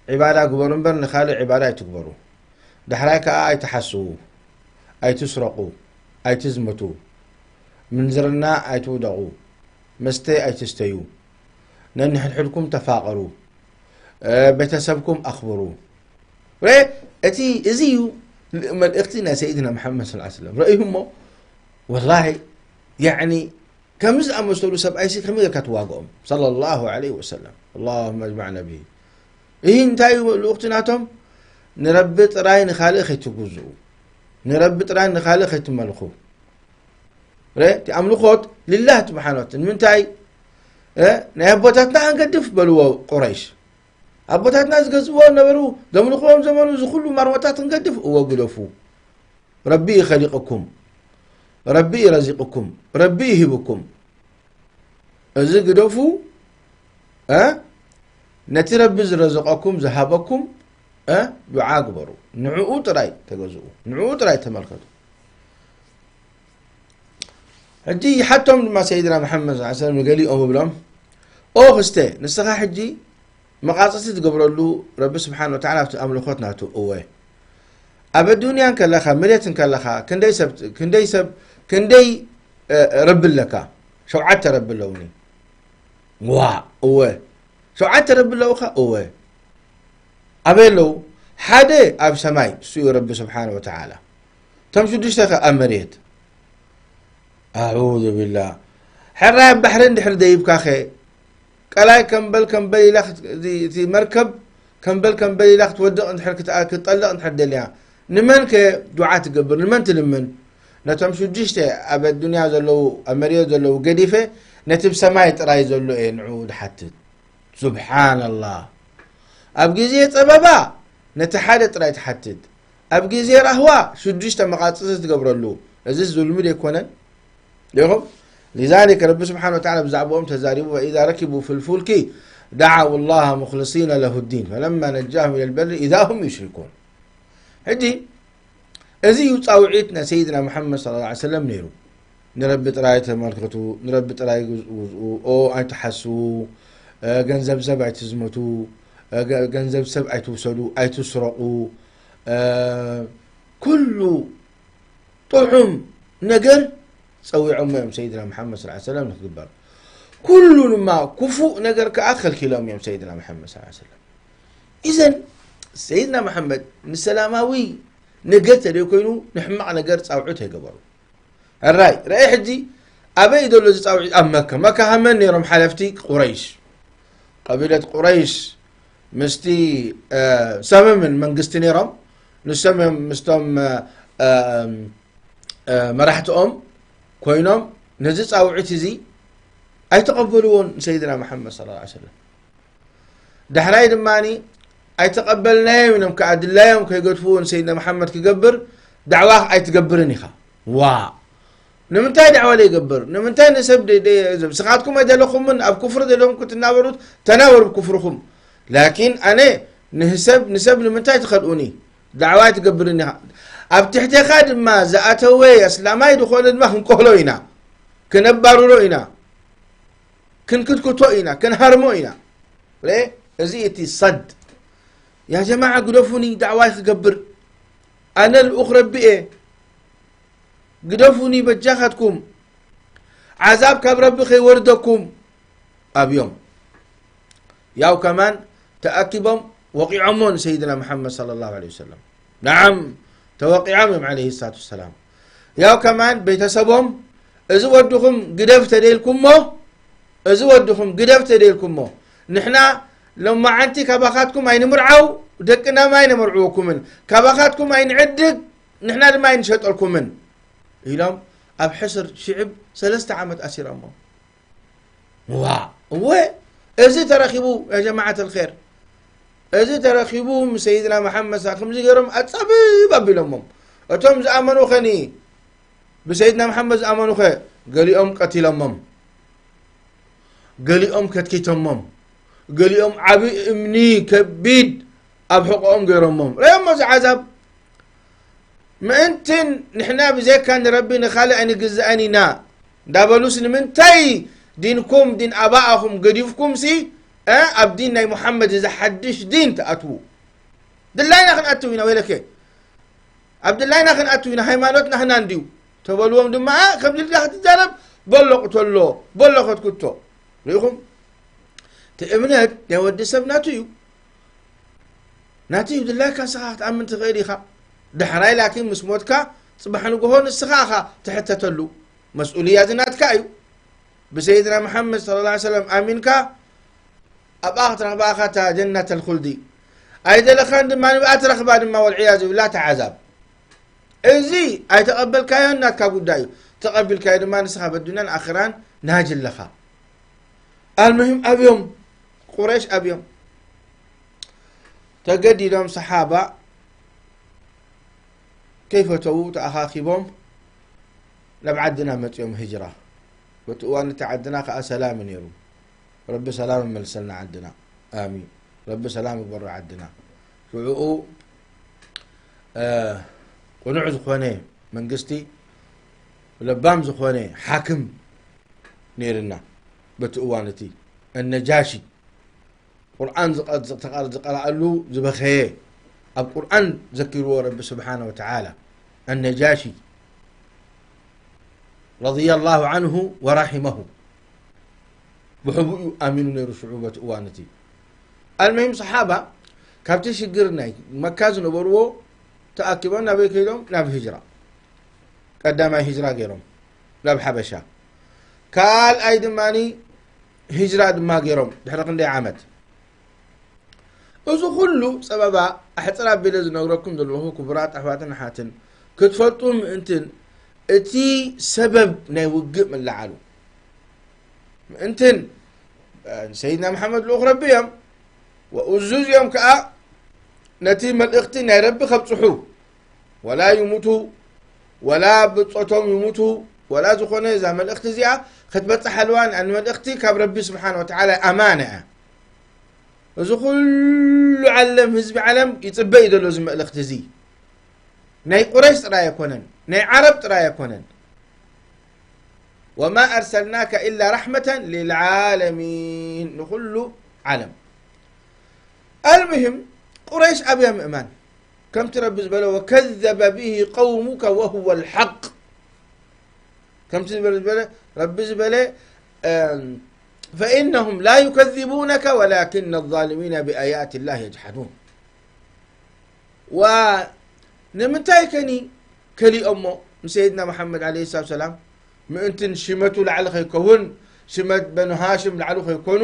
ዒባዳ ግበሩ እምበር ንኻልእ ዒባዳ ኣይትግበሩ። ዳሕራይ ከኣ ኣይትሓስዉ፣ ኣይትስረቑ፣ ኣይትዝመቱ፣ ምንዝርና ኣይትውደቑ፣ መስተ ኣይትስተዩ፣ ነንሕድሕድኩም ተፋቐሩ፣ እ፣ ቤተሰብኩም ኣኽብሩ። ረ-፣ እቲ፣ እዚ እዩ መልእኽቲ ናይ ሰይድና መሓመድ ሰለላሁ ዐለይሂ ወሰለም። ረእዩ እሞ፣ ወላሂ፣ ያዕኒ፣ ከምዚ ዝኣመሰሉ ሰብኣይሲ ከመይ ጌርካ ትዋግኦም? ሰለላሁ ዐለይሂ ወሰለም። اللهم اجمعنا به። ይህ እንታይ እዩ ልኡኽቲ ናቶም? ንረቢ ጥራይ ንኻልእ ከይትግዝኡ። ንረቢ ጥራይ ንኻልእ ከይትመልኹ። ረ-፣ እቲ ኣምልኾት ሊላህ ስብሓነ ወተዓላ። ንምንታይ? እ፣ ናይ ኣቦታትና ክንገድፍ በልዎ ቁረይሽ። ኣቦታትና ዝገዝእዎ ነበሩ፣ ዘምልኽዎም ዘመኑ፣ እዚ ኩሉ ማርዋታት ክንገድፍ፣ እወ ግደፉ። ረቢ እዩ ኸሊቕኩም። ረቢ እዩ ረዚቕኩም። ረቢ እዩ ሂብኩም። እዚ ግደፉ፣ እ፣ ነቲ ረቢ ዝረዘቐኩም፣ ዝሃበኩም፣ እ፣ ዱዓ ግበሩ። ንዕኡ ጥራይ ተገዝኡ። ንዕኡ ጥራይ ተመልከቱ። ሕጂ ይሓቶም ድማ ሰይድና መሓመድ ሰለላሁ ዐለይሂ ወሰለም ንገሊኦም ይብሎም፣ ኦ ክስተ፣ ንስኻ ሕጂ መቓጽቲ ትገብረሉ ረቢ ስብሓን ወተዓላ ኣብቲ ኣምልኾት ናቱ። እወ፣ ኣብ ኣዱንያ እንከለኻ፣ መሬት እንከለኻ፣ ክንደይ ሰብ፣ ክንደይ ሰብ፣ ክንደይ፣ እ፣ ረቢ ኣለካ? ሸውዓተ ረቢ ኣለውኒ። ዋ፣ እወ። ሸውዓተ ረቢ ኣለውኻ? እወ። ኣበይ ኣለዉ? ሓደ ኣብ ሰማይ፣ እሱ እዩ ረቢ ስብሓን ወተዓላ። እቶም ሽዱሽተ ከ ኣብ መሬት። ኣዑዙ ቢላህ። ሕራይ ኣብ ባሕሪ እንድሕር ደይብካኸ፣ ቀላይ ከምበል ከምበል ኢላ ክት-፣ እቲ፣ እቲ መርከብ ከምበል ከምበል ኢላ ክትወድቕ እንድሕር ክትኣ-፣ ክትጠልቕ እንድሕር ደልያ፣ ንመን ከ ዱዓ ትገብር? ንመን ትልምን? ነቶም ሽዱሽተ ኣብ ኣዱንያ ዘለዉ፣ ኣብ መሬት ዘለዉ ገዲፈ፣ ነቲ ብሰማይ ጥራይ ዘሎ እየ ንዕኡ ድሓትት። ሱብሓነላህ። ኣብ ግዜ ጸበባ ነቲ ሓደ ጥራይ ትሓትት። ኣብ ግዜ ራህዋ ሽዱሽተ መቓጽቲ ትገብረሉ። እዚ ዙልሚ ዶ ኣይኮነን? ዲኹም? لذلك ረቢ ስብሓነ ወተዓላ ብዛዕባኦም ተዛሪቡ፣ وإذا ركبوا في الفلك دعوا الله مخلصين له الدين فلما نجاهم إلى البر إذا هم يشركون። ሕጂ እዚ እዩ ጻውዒት ናይ ሰይድና መሓመድ ሰለላሁ ዐለይሂ ወሰለም ነይሩ። ንረቢ ጥራይ ተመልከቱ፣ ንረቢ ጥራይ ግዝ-፣ ግዝኡ፣ ኦ ኣይትሓስዉ፣ እ፣ ገንዘብ ሰብ ኣይትዝመቱ፣ እ፣ ገ-፣ ገንዘብ ሰብ ኣይትውሰዱ፣ ኣይትስረቑ፣ እ፣ ኩሉ ጥዑም ነገር ጸዊዖሞ እዮም ሰይድና መሓመድ ሰለላሁ ዐለይሂ ወሰለም ንክግበር። ኩሉ ድማ ክፉእ ነገር ከኣ ከልኪሎም እዮም ሰይድና መሓመድ ሰለላሁ ዐለይሂ ወሰለም። ኢዘን ሰይድና መሓመድ ንሰላማዊ ነገር ተደይ ኮይኑ ንሕማቕ ነገር ጻውዒት ኣይገበሩ። ሕራይ፣ ረኣይ ሕጂ ኣበይ እዩ ዘሎ እዚ ጻውዒት? ኣብ መካ። መካ ሃመን ነይሮም ሓለፍቲ ቁረይሽ። ቀቢለት ቁረይሽ ምስቲ፣ እ፣ ሰመምን መንግስቲ ነይሮም። ንሶም እዮም ምስቶም፣ እ፣ እ፣ እ፣ መራሕትኦም ኮይኖም ነዚ ጻውዒት እዚ ኣይተቐበልዎን ሰይድና መሓመድ ሰለላሁ ዐለይሂ ወሰለም። ዳሕራይ ድማ ኣይተቐበልናዮም ኢሎም ከኣ ድላዮም ከይገድፍዎ ንሰይድና መሓመድ ክገብር ዳዕዋ ኣይትገብርን ኢኻ። ዋ! ንምንታይ ዳዕዋ ዘይገብር? ንምንታይ ንሰብ ደ-፣ ደ-፣ ንስኻትኩም ኣይደለኹምን ኣብ ኩፍሪ ዘለኹም ክትናበሩት ተናበሩ ብኩፍርኹም። ላኪን ኣነ ንህሰብ-፣ ንሰብ ንምንታይ ትኸድኡኒ? ዳዕዋ ኣይትገብርን ኢኻ። ኣብ ትሕቴኻ ድማ ዝኣተወ ኣስላማይ ዝኾነ ድማ ክንቆህሎ ኢና፣ ክነባርሮ ኢና፣ ክንክትክቶ ኢና፣ ክንሃርሞ ኢና። ርኤ፣ እዚ እቲ ሰድ። ያ ጀማዓ ግደፉኒ ዳዕዋይ ክገብር። ኣነ ልኡኽ ረቢ እየ። ግደፉኒ በጃኻትኩም። ዓዛብ ካብ ረቢ ከይወርደኩም ኣብዮም። ያው ከማን ተኣኪቦም ወቂዖሞ ንሰይድና መሓመድ ሰለላሁ ዐለይሂ ወሰለም። ነዓም፣ ተወቂዖም እዮም ዐለይሂ ሰላቱ ወሰላም። ያው ከማን ቤተሰቦም፣ እዚ ወድኹም ግደፍ ተደይልኩሞ፣ እዚ ወድኹም ግደፍ ተደይልኩሞ፣ ንሕና ሎማዓንቲ ካባኻትኩም ኣይንምርዓው፣ ደቅና ማይ ነመርዕወኩምን፣ ካባኻትኩም ኣይንዕድግ፣ ንሕና ድማ ኣይንሸጠልኩምን ኢሎም ኣብ ሕስር ሽዕብ ሰለስተ ዓመት ኣሲሮሞ። ዋ፣ እወ፣ እዚ ተረኺቡ፣ ያ ጀማዓት ኣልኼር፣ እዚ ተረኺቡ ምስ ሰይድና መሓመድ ሳ-፣ ከምዚ ገይሮም ኣጻብብ ኣቢሎሞም። እቶም ዝኣመኑ ኸኒ፣ ብሰይድና መሓመድ ዝኣመኑ ኸ፣ ገሊኦም ቀቲሎሞም፣ ገሊኦም ከትኪቶሞም፣ ገሊኦም ዓቢ እምኒ ከቢድ ኣብ ሕቖኦም ገይሮሞም። ረኣዮሞ እዚ ዓዛብ። ምእንትን ንሕና ብዘይካ ንረቢ ንኻልእ ኣይንግዝኣን ኢና እንዳበሉስ፣ ንምንታይ ዲንኩም ዲን ኣባኣኹም ገዲፍኩምሲ፣ እ፣ ኣብ ዲን ናይ ሙሓመድ እዚ ሓድሽ ዲን ትኣትዉ? ድላይና ክንኣትው ኢና፣ ወይለከ። ኣብ ድላይና ክንኣትው ኢና፣ ሃይማኖትና ህና እንድዩ ተበልዎም ድማ፣ እ፣ ከም ድልካ ክትዛረብ፣ በሎ ቅተሎ፣ በሎ ከትክቶ። ርኢኹም? እቲ እምነት ናይ ወዲ ሰብ ናቱ እዩ። ናቱ እዩ፣ ድላይካ ንስኻ ክትኣምን ትኽእል ኢኻ። ዳሕራይ ላኪን ምስ ሞትካ፣ ጽባሕ ንግሆ ንስኻ ኢኻ ትሕተተሉ። መስኡልያ እዚ ናትካ እዩ። ብሰይድና መሓመድ ሰለላሁ ዐለይሂ ወሰለም ኣሚንካ፣ ኣብኣ ክትረኽባ ኢኻ እታ ጀነተል ኹልዲ። ኣይደለኻን ድማ ንብኣ ትረኽባ ድማ፣ ወልዕያዙ ቢላህ፣ እታ ዓዛብ። እዚ ኣይተቐበልካዮን ናትካ ጉዳይ እዩ። ተቐቢልካዮ ድማ ንስኻ በዱንያን ኣኽራን ናጅ ኣለኻ። ኣልሙሂም ኣብዮም፣ ቁረይሽ ኣብዮም። ተገዲዶም ሰሓባ ከይፈተዉ ተኣኻኺቦም ናብ ዓድና መጺኦም ህጅራ። በቲ እዋን እቲ ዓድና ከኣ ሰላም እዩ ነይሩ። ረቢ ሰላም መልሰልና ዓድና። ኣሚን። ረቢ ሰላም ይግበሮ ዓድና። ሽዑኡ፣ እ፣ ቅኑዕ ዝኾነ መንግስቲ፣ ለባም ዝኾነ ሓክም ነይርና። በቲ እዋን እቲ እነጃሺ ቁርኣን ዝቐ-፣ ዝቐ-፣ ዝቐረኣሉ ዝበኸየ፣ ኣብ ቁርኣን ዘኪርዎ ረቢ ስብሓነ ወተዓላ፣ ኣነጃሺ ረዲየላሁ ዓንሁ ወራሒመሁ፣ ብሕቡእ እዩ ኣሚኑ ነይሩ ሽዑ በቲ እዋን እቲ። ኣልመሂም ሰሓባ ካብቲ ሽግር ናይ መካ ዝነበርዎ ተኣኪቦም ናበይ ከይዶም? ናብ ህጅራ። ቀዳማይ ህጅራ ገይሮም ናብ ሓበሻ። ካልኣይ ድማኒ ህጅራ ድማ ገይሮም ድሕሪ ክንደይ ዓመት። እዚ ኩሉ ጸበባ ኣሕጽር ኣቢለ ዝነግረኩም ዘለኹ ክቡራት ኣሕዋትን ኣሓትን ክትፈልጡ ምእንትን እቲ ሰበብ ናይ ውግእ ምልዓሉ ምእንትን፣ እ፣ ሰይድና መሓመድ ልኡኽ ረቢ እዮም። ወእዙዝ እዮም ከኣ ነቲ መልእኽቲ ናይ ረቢ ከብጽሑ። ወላ ይሙቱ፣ ወላ ብጾቶም ይሙቱ፣ ወላ ዝኾነ እዛ መልእኽቲ እዚኣ ክትበጽሕ ኣለዋ። ንኣን መልእኽቲ ካብ ረቢ ስብሓን ወተዓላ ኣማና እያ። እዚ ኩሉ ዓለም፣ ህዝቢ ዓለም ይጽበ እዩ ዘሎ እዚ መልእኽቲ እዚ። ናይ ቁረይሽ ጥራይ ኣይኮነን፣ ናይ ዓረብ ጥራይ ኣይኮነን። ወማ ኣርሰልናከ ኢላ ረሕመተን ሊልዓለሚን፣ ንኹሉ ዓለም። ኣልሙሂም፣ ቁረይሽ ኣብያ ምእማን። ከምቲ ረቢ ዝበለ፣ "ወከዘበ ቢሂ ቀውሙከ ወሁወ ልሓቅ." ከምቲ ዝበለ፣ ዝበለ፣ ረቢ ዝበለ፣ እም፣ "ፈኢነሁም ላ ዩከዚቡነከ ወላኪነ ዛሊሚነ ቢኣያት ላህ የጅሓዱን።" ዋ፣ ንምንታይ ከኒ ከሊኦሞ ንሰይድና መሓመድ ዓለይሂ ሰላቱ ሰላም? ምእንትን ሽመቱ ላዕሊ ከይከውን፣ ሽመት በኑ ሃሽም ላዕሊ ከይኮኑ፣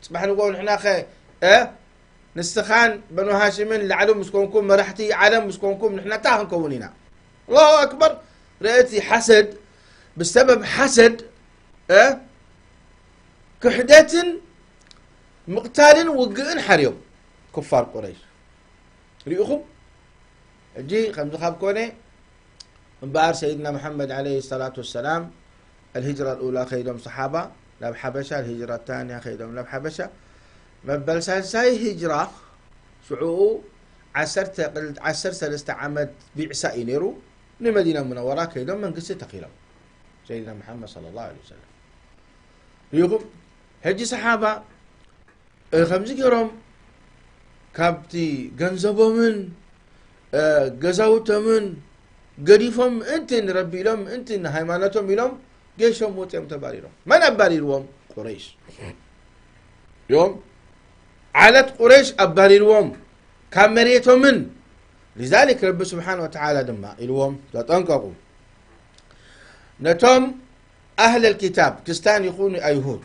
ጽባሕ ንግሆ ንሕናኸ፣ እ፣ ንስኻን በኑ ሃሽምን ላዕሊ ምስ ኮንኩም፣ መራሕቲ ዓለም ምስ ኮንኩም፣ ንሕና እንታይ ክንከውን ኢና? ኣላሁ ኣክበር። ርእቲ ሓሰድ፣ ብሰበብ ሓሰድ፣ እ፣ ክሕደትን ምቕታልን ውግእን ሓርዮም ኩፋር ቁረይሽ። ርኢኹም? ሕጂ ከምዚ ካብ ኮነ እምበኣር ሰይድና መሓመድ ዓለይሂ ሰላቱ ወሰላም ኣልሂጅራ ልኡላ ከይዶም ሰሓባ ናብ ሓበሻ፣ ኣልሂጅራ ታንያ ከይዶም ናብ ሓበሻ። መበል ሳልሳይ ሂጅራ ሽዑኡ ዓሰርተ፣ ዓሰርተ ሰለስተ ዓመት ቢዕሳ እዩ ነይሩ። ንመዲና ሙነወራ ከይዶም መንግስቲ ተኺሎም ሰይድና መሓመድ ሰለላሁ ዐለይሂ ወሰለም። ርኢኹም? ሕጂ ሰሓባ እ፣ ከምዚ ገይሮም ካብቲ ገንዘቦምን፣ እ፣ ገዛውቶምን ገዲፎም ምእንቲ ንረቢ ኢሎም፣ ምእንቲ ንሃይማኖቶም ኢሎም ጌሾም ወፂኦም ተባሪሮም። መን ኣባሪርዎም? ቁረይሽ እዮም። ዓለት ቁረይሽ ኣባሪርዎም ካብ መሬቶምን። ሊዛሊክ ረቢ ስብሓን ወተዓላ ድማ ኢልዎም፣ ተጠንቀቑ፣ ነቶም ኣህለል ኪታብ፣ ክርስትያን ይኹኑ ኣይሁድ፣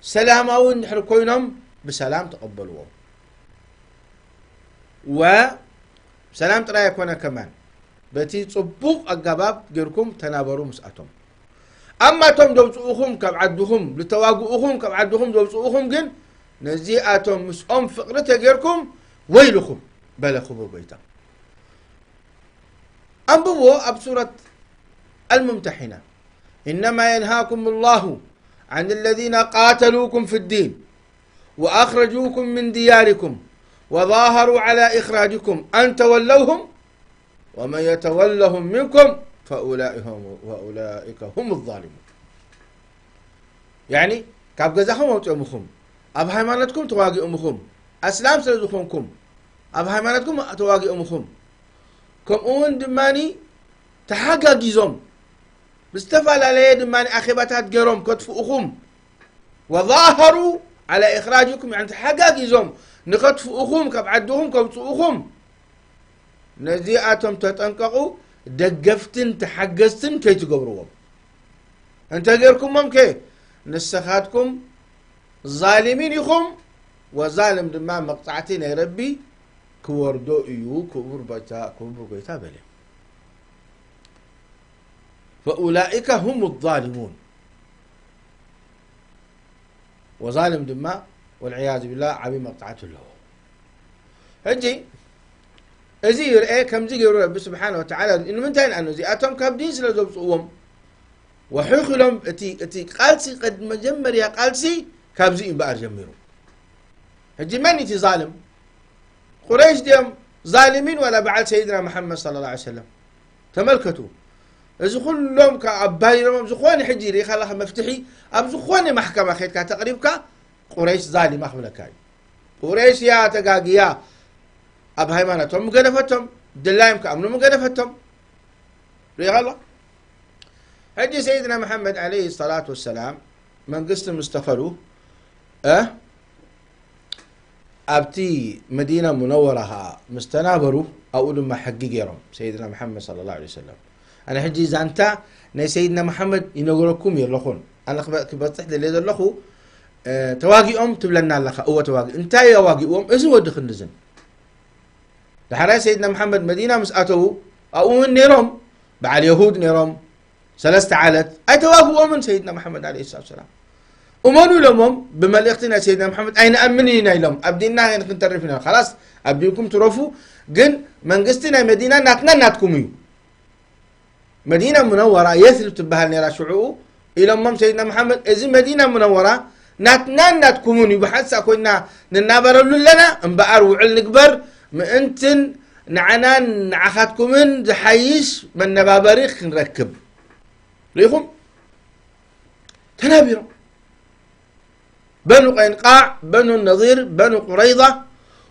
ሰላማዊ እንድሕር ኮይኖም ብሰላም ተቐበልዎም። ወሰላም ጥራይ ኣይኮነ ከማን፣ በቲ ጽቡቕ ኣገባብ ጌርኩም ተናበሩ ምስኣቶም። ኣማ እቶም ዘውጽኡኹም ካብ ዓድኹም፣ ዝተዋግኡኹም ካብ ዓድኹም ዘውጽኡኹም ግን፣ ነዚኣቶም ምስኦም ፍቕሪ ተጌርኩም፣ ወይልኹም፣ በለ ክቡር ጎይታ። ኣንብብዎ ኣብ ሱረት ኣልሙምተሒና። إنما ينهاكم الله عن الذين قاتلوكم في الدين وأخرجوكم من دياركم وظاهروا على إخراجكم أن تولوهم ومن يتولهم منكم فأولئك هم، فأولئك هم الظالمون. يعني، ካብ ገዛኹም ኣውፅኦምኹም፣ ኣብ ሃይማኖትኩም ተዋጊኦምኹም፣ ኣስላም ስለ ዝኾንኩም ኣብ ሃይማኖትኩም ተዋጊኦምኹም፣ ከምኡ እውን ድማኒ ተሓጋጊዞም ብዝተፈላለየ ድማኒ ኣኼባታት ገይሮም ከጥፍኡኹም፣ وظاهروا على إخراجكم، يعني ተሓጋጊዞም ንኸጥፍኡኹም፣ ካብ ዓድኹም ከውፅኡኹም፣ ነዚኣቶም ተጠንቀቑ። ደገፍትን ተሓገዝትን ከይትገብርዎም። እንተ ጌርኩሞም ከ ንስኻትኩም ዛሊሚን ኢኹም፣ ወዛልም ድማ መቕጻዕቲ ናይ ረቢ ክወርዶ እዩ፣ ክቡር ጎይታ፣ ክቡር ጎይታ በለ። فأولئك هم الظالمون። ወዛልም ድማ ወልዕያዙ ቢላህ ዓብዪ መቕጻዕቲ ኣለዎ። ሕጂ እዚ ይርኤ ከምዚ ገይሩ ረቢ ስብሓነ ወተዓላ ንምንታይ ንኣኑ እዚኣቶም ካብ ዲን ስለ ዘውፅእዎም ወሒኽ ኢሎም እቲ፣ እቲ ቃልሲ ቅድ-፣ መጀመርያ ቃልሲ ካብዚ እዩ እምበኣር ጀሚሩ። ሕጂ መን እቲ ዛልም? ቁረይሽ ድዮም ዛልሚን ዋላ በዓል ሰይድና መሓመድ ሰለላሁ ዐለይሂ ወሰለም? ተመልከቱ። እዚ ኩሎም ከ ኣባሪሮም ኣብ ዝኾነ ሕጂ ርኢኻ ኣለኻ መፍትሒ ኣብ ዝኾነ ማሕከማ ከድካ ተቕሪብካ ቁረይሽ ዛሊማ ክብለካ እዩ። ቁረይሽ እያ ተጋግያ፣ ኣብ ሃይማኖቶም ምገደፈቶም፣ ድላዮም ክኣምኑ ምገደፈቶም። ርኢኻ ኣለኻ? ሕጂ ሰይድና መሓመድ ዓለይሂ ሰላቱ ወሰላም መንግስቲ ምስ ተኸሉ፣ እ፣ ኣብቲ መዲና ሙነወራ ኸዓ ምስ ተናበሩ፣ ኣብኡ ድማ ሕጊ ገይሮም፣ ሰይድና መሓመድ ሰለላሁ ዐለይሂ ወሰለም። ኣነ ሕጂ ዛንታ ናይ ሰይድና መሓመድ ይነግረኩም የለኹን። ኣነ ክበ-፣ ክበጽሕ ደልየ ዘለኹ፣ እ፣ ተዋጊኦም ትብለና ኣለኻ። እወ ተዋጊ-፣ እንታይ ኣዋጊእዎም? እዚ ወዲ ክንድዝን። ዳሕራይ ሰይድና መሓመድ መዲና ምስ ኣተዉ፣ ኣብኡ እውን ነይሮም፣ በዓል የሁድ ነይሮም፣ ሰለስተ ዓለት ኣይተዋግኦምን ሰይድና መሓመድ ዓለይሂ ሰላቱ ወሰላም። እመኑ ኢሎሞም፣ ብመልእኽቲ ናይ ሰይድና መሓመድ ኣይንኣምን ኢና ኢሎም፣ ኣብ ዲንና ክንተርፍ ኢና፣ ኻላስ ኣብ ዲንኩም ትረፉ፣ ግን መንግስቲ ናይ መዲና ናትና ናትኩም እዩ። መዲና ሙነወራ የስሪብ ትበሃል ነይራ ሽዑኡ ኢሎሞም ሰይድና መሓመድ፣ እዚ መዲና ሙነወራ ናትናን ናትኩምን እዩ፣ ብሓንሳእ ኮይና ንናበረሉ ኣለና፣ እምበኣር ውዕል ንግበር፣ ምእንትን ንዓናን ንዓኻትኩምን ዝሓይሽ መነባበሪ ክንረክብ። ርኢኹም? ተናቢሮም። በኑ ቀይንቃዕ፣ በኑ ነዚር፣ በኑ ቁረይዛ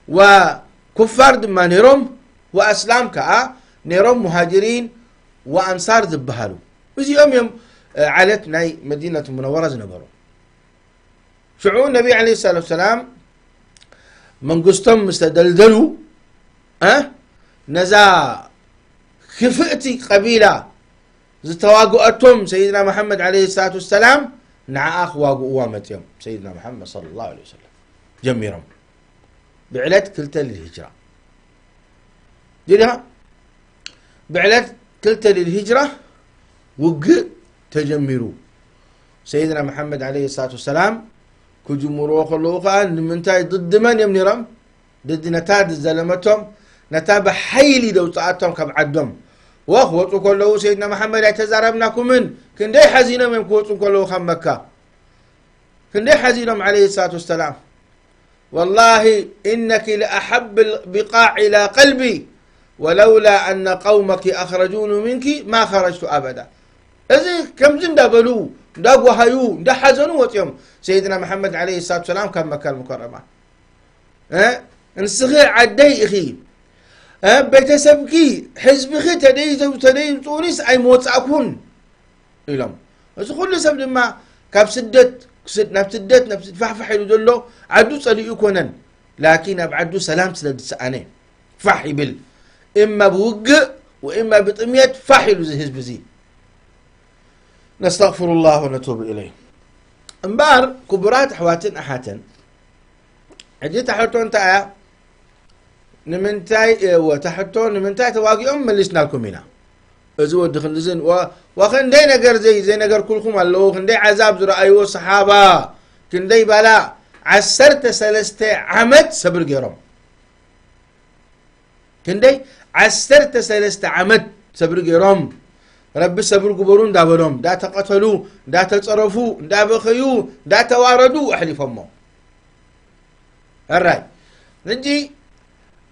ወኩፋር ድማ ነይሮም፣ ወኣስላም ከኣ ነይሮም፣ ሙሃጅሪን ወኣንሳር ዝበሃሉ። እዚኦም እዮም፣ እ፣ ዓለት ናይ መዲነቱ ሙነወራ ዝነበሩ። ሽዑ ነቢ ዓለይሂ ሰላቱ ወሰላም መንግስቶም ምስ ተደልደሉ፣ እ፣ ነዛ ክፍእቲ ቀቢላ ዝተዋግኣቶም ሰይድና መሓመድ ዓለይሂ ሰላቱ ወሰላም ንዓኣ ክዋግእዋ መፅዮም። ሰይድና መሓመድ ሰለላሁ ዐለይሂ ወሰለም ጀሚሮም። ብዕለት ክልተ ልልሂጅራ ዲኻ? ብዕለት ክልተ ልልሂጅራ ውግእ ተጀሚሩ። ሰይድና መሓመድ ዓለይሂ ሰላቱ ወሰላም ክጅምርዎ ከለዉ ኸዓ ንምንታይ፣ ድዲ መን እዮም ነይሮም? ድዲ ነታ ዝዘለመቶም፣ ነታ ብሓይሊ ደውፅኣቶም ካብ ዓዶም። ወ-፣ ክወፁ ከለዉ ሰይድና መሓመድ ኣይተዛረብናኩምን። ክንደይ ሓዚኖም እዮም ክወፁ ከለዉ ካብ መካ። ክንደይ ሓዚኖም ዓለይሂ ሰላቱ ወሰላም። والله إنك لأحب البقاع إلى قلبي ولولا أن قومك أخرجوني منك ما خرجت أبدا። እዚ ከምዚ እንዳበሉ፣ እንዳጓሃዩ፣ እንዳሓዘኑ ወፅዮም ሰይድና መሓመድ ዓለይሂ ሰላቱ ወሰላም ካብ መካ ልሙከረማ። እ? ንስኺ ዓደይ ኢኺ፣ እ? ቤተሰብኪ፣ ህዝብኺ ተደይ-፣ ተደይምፅኡኒስ ኣይምወፃእኩን ኢሎም። እዚ ኩሉ ሰብ ድማ ካብ ስደት ክስድ-፣ ናብ ስደት፣ ናብ ስድ-፣ ፋሕፋሕ ኢሉ ዘሎ ዓዱ ጸሊኡ ኣይኮነን። ላኪን ኣብ ዓዱ ሰላም ስለ ዝሰኣነ ፋሕ ይብል። እማ ብውግእ ወእማ ብጥምየት ፋሕ ኢሉ እዚ ህዝቢ እዚ። ነስተግፍሩላህ ወነቱቡ ኢለይህ። እምበኣር ክቡራት ኣሕዋትን ኣሓትን፣ ሕጂ እታ ሕቶ እንታይ እያ? ንምንታይ፣ እወ፣ እታ ሕቶ ንምንታይ ተዋጊኦም መሊስናልኩም ኢና። እዚ ወዲ ክንድዝን፣ ወ-፣ ወክንደይ ነገር ዘይ-፣ ዘይነገርኩልኩም ኣለዉ፣ ክንደይ ዓዛብ ዝረኣይዎ ሰሓባ፣ ክንደይ ባላ፣ ዓሰርተ ሰለስተ ዓመት ሰብሪ ገይሮም። ክንደይ? ዓሰርተ ሰለስተ ዓመት ሰብሪ ገይሮም። ረቢ ሰብሪ ግበሩ እንዳበሎም፣ እንዳተቐተሉ፣ እንዳተጸረፉ፣ እንዳበኸዩ፣ እንዳተዋረዱ ኣሕሊፎሞ። ሕራይ ሕጂ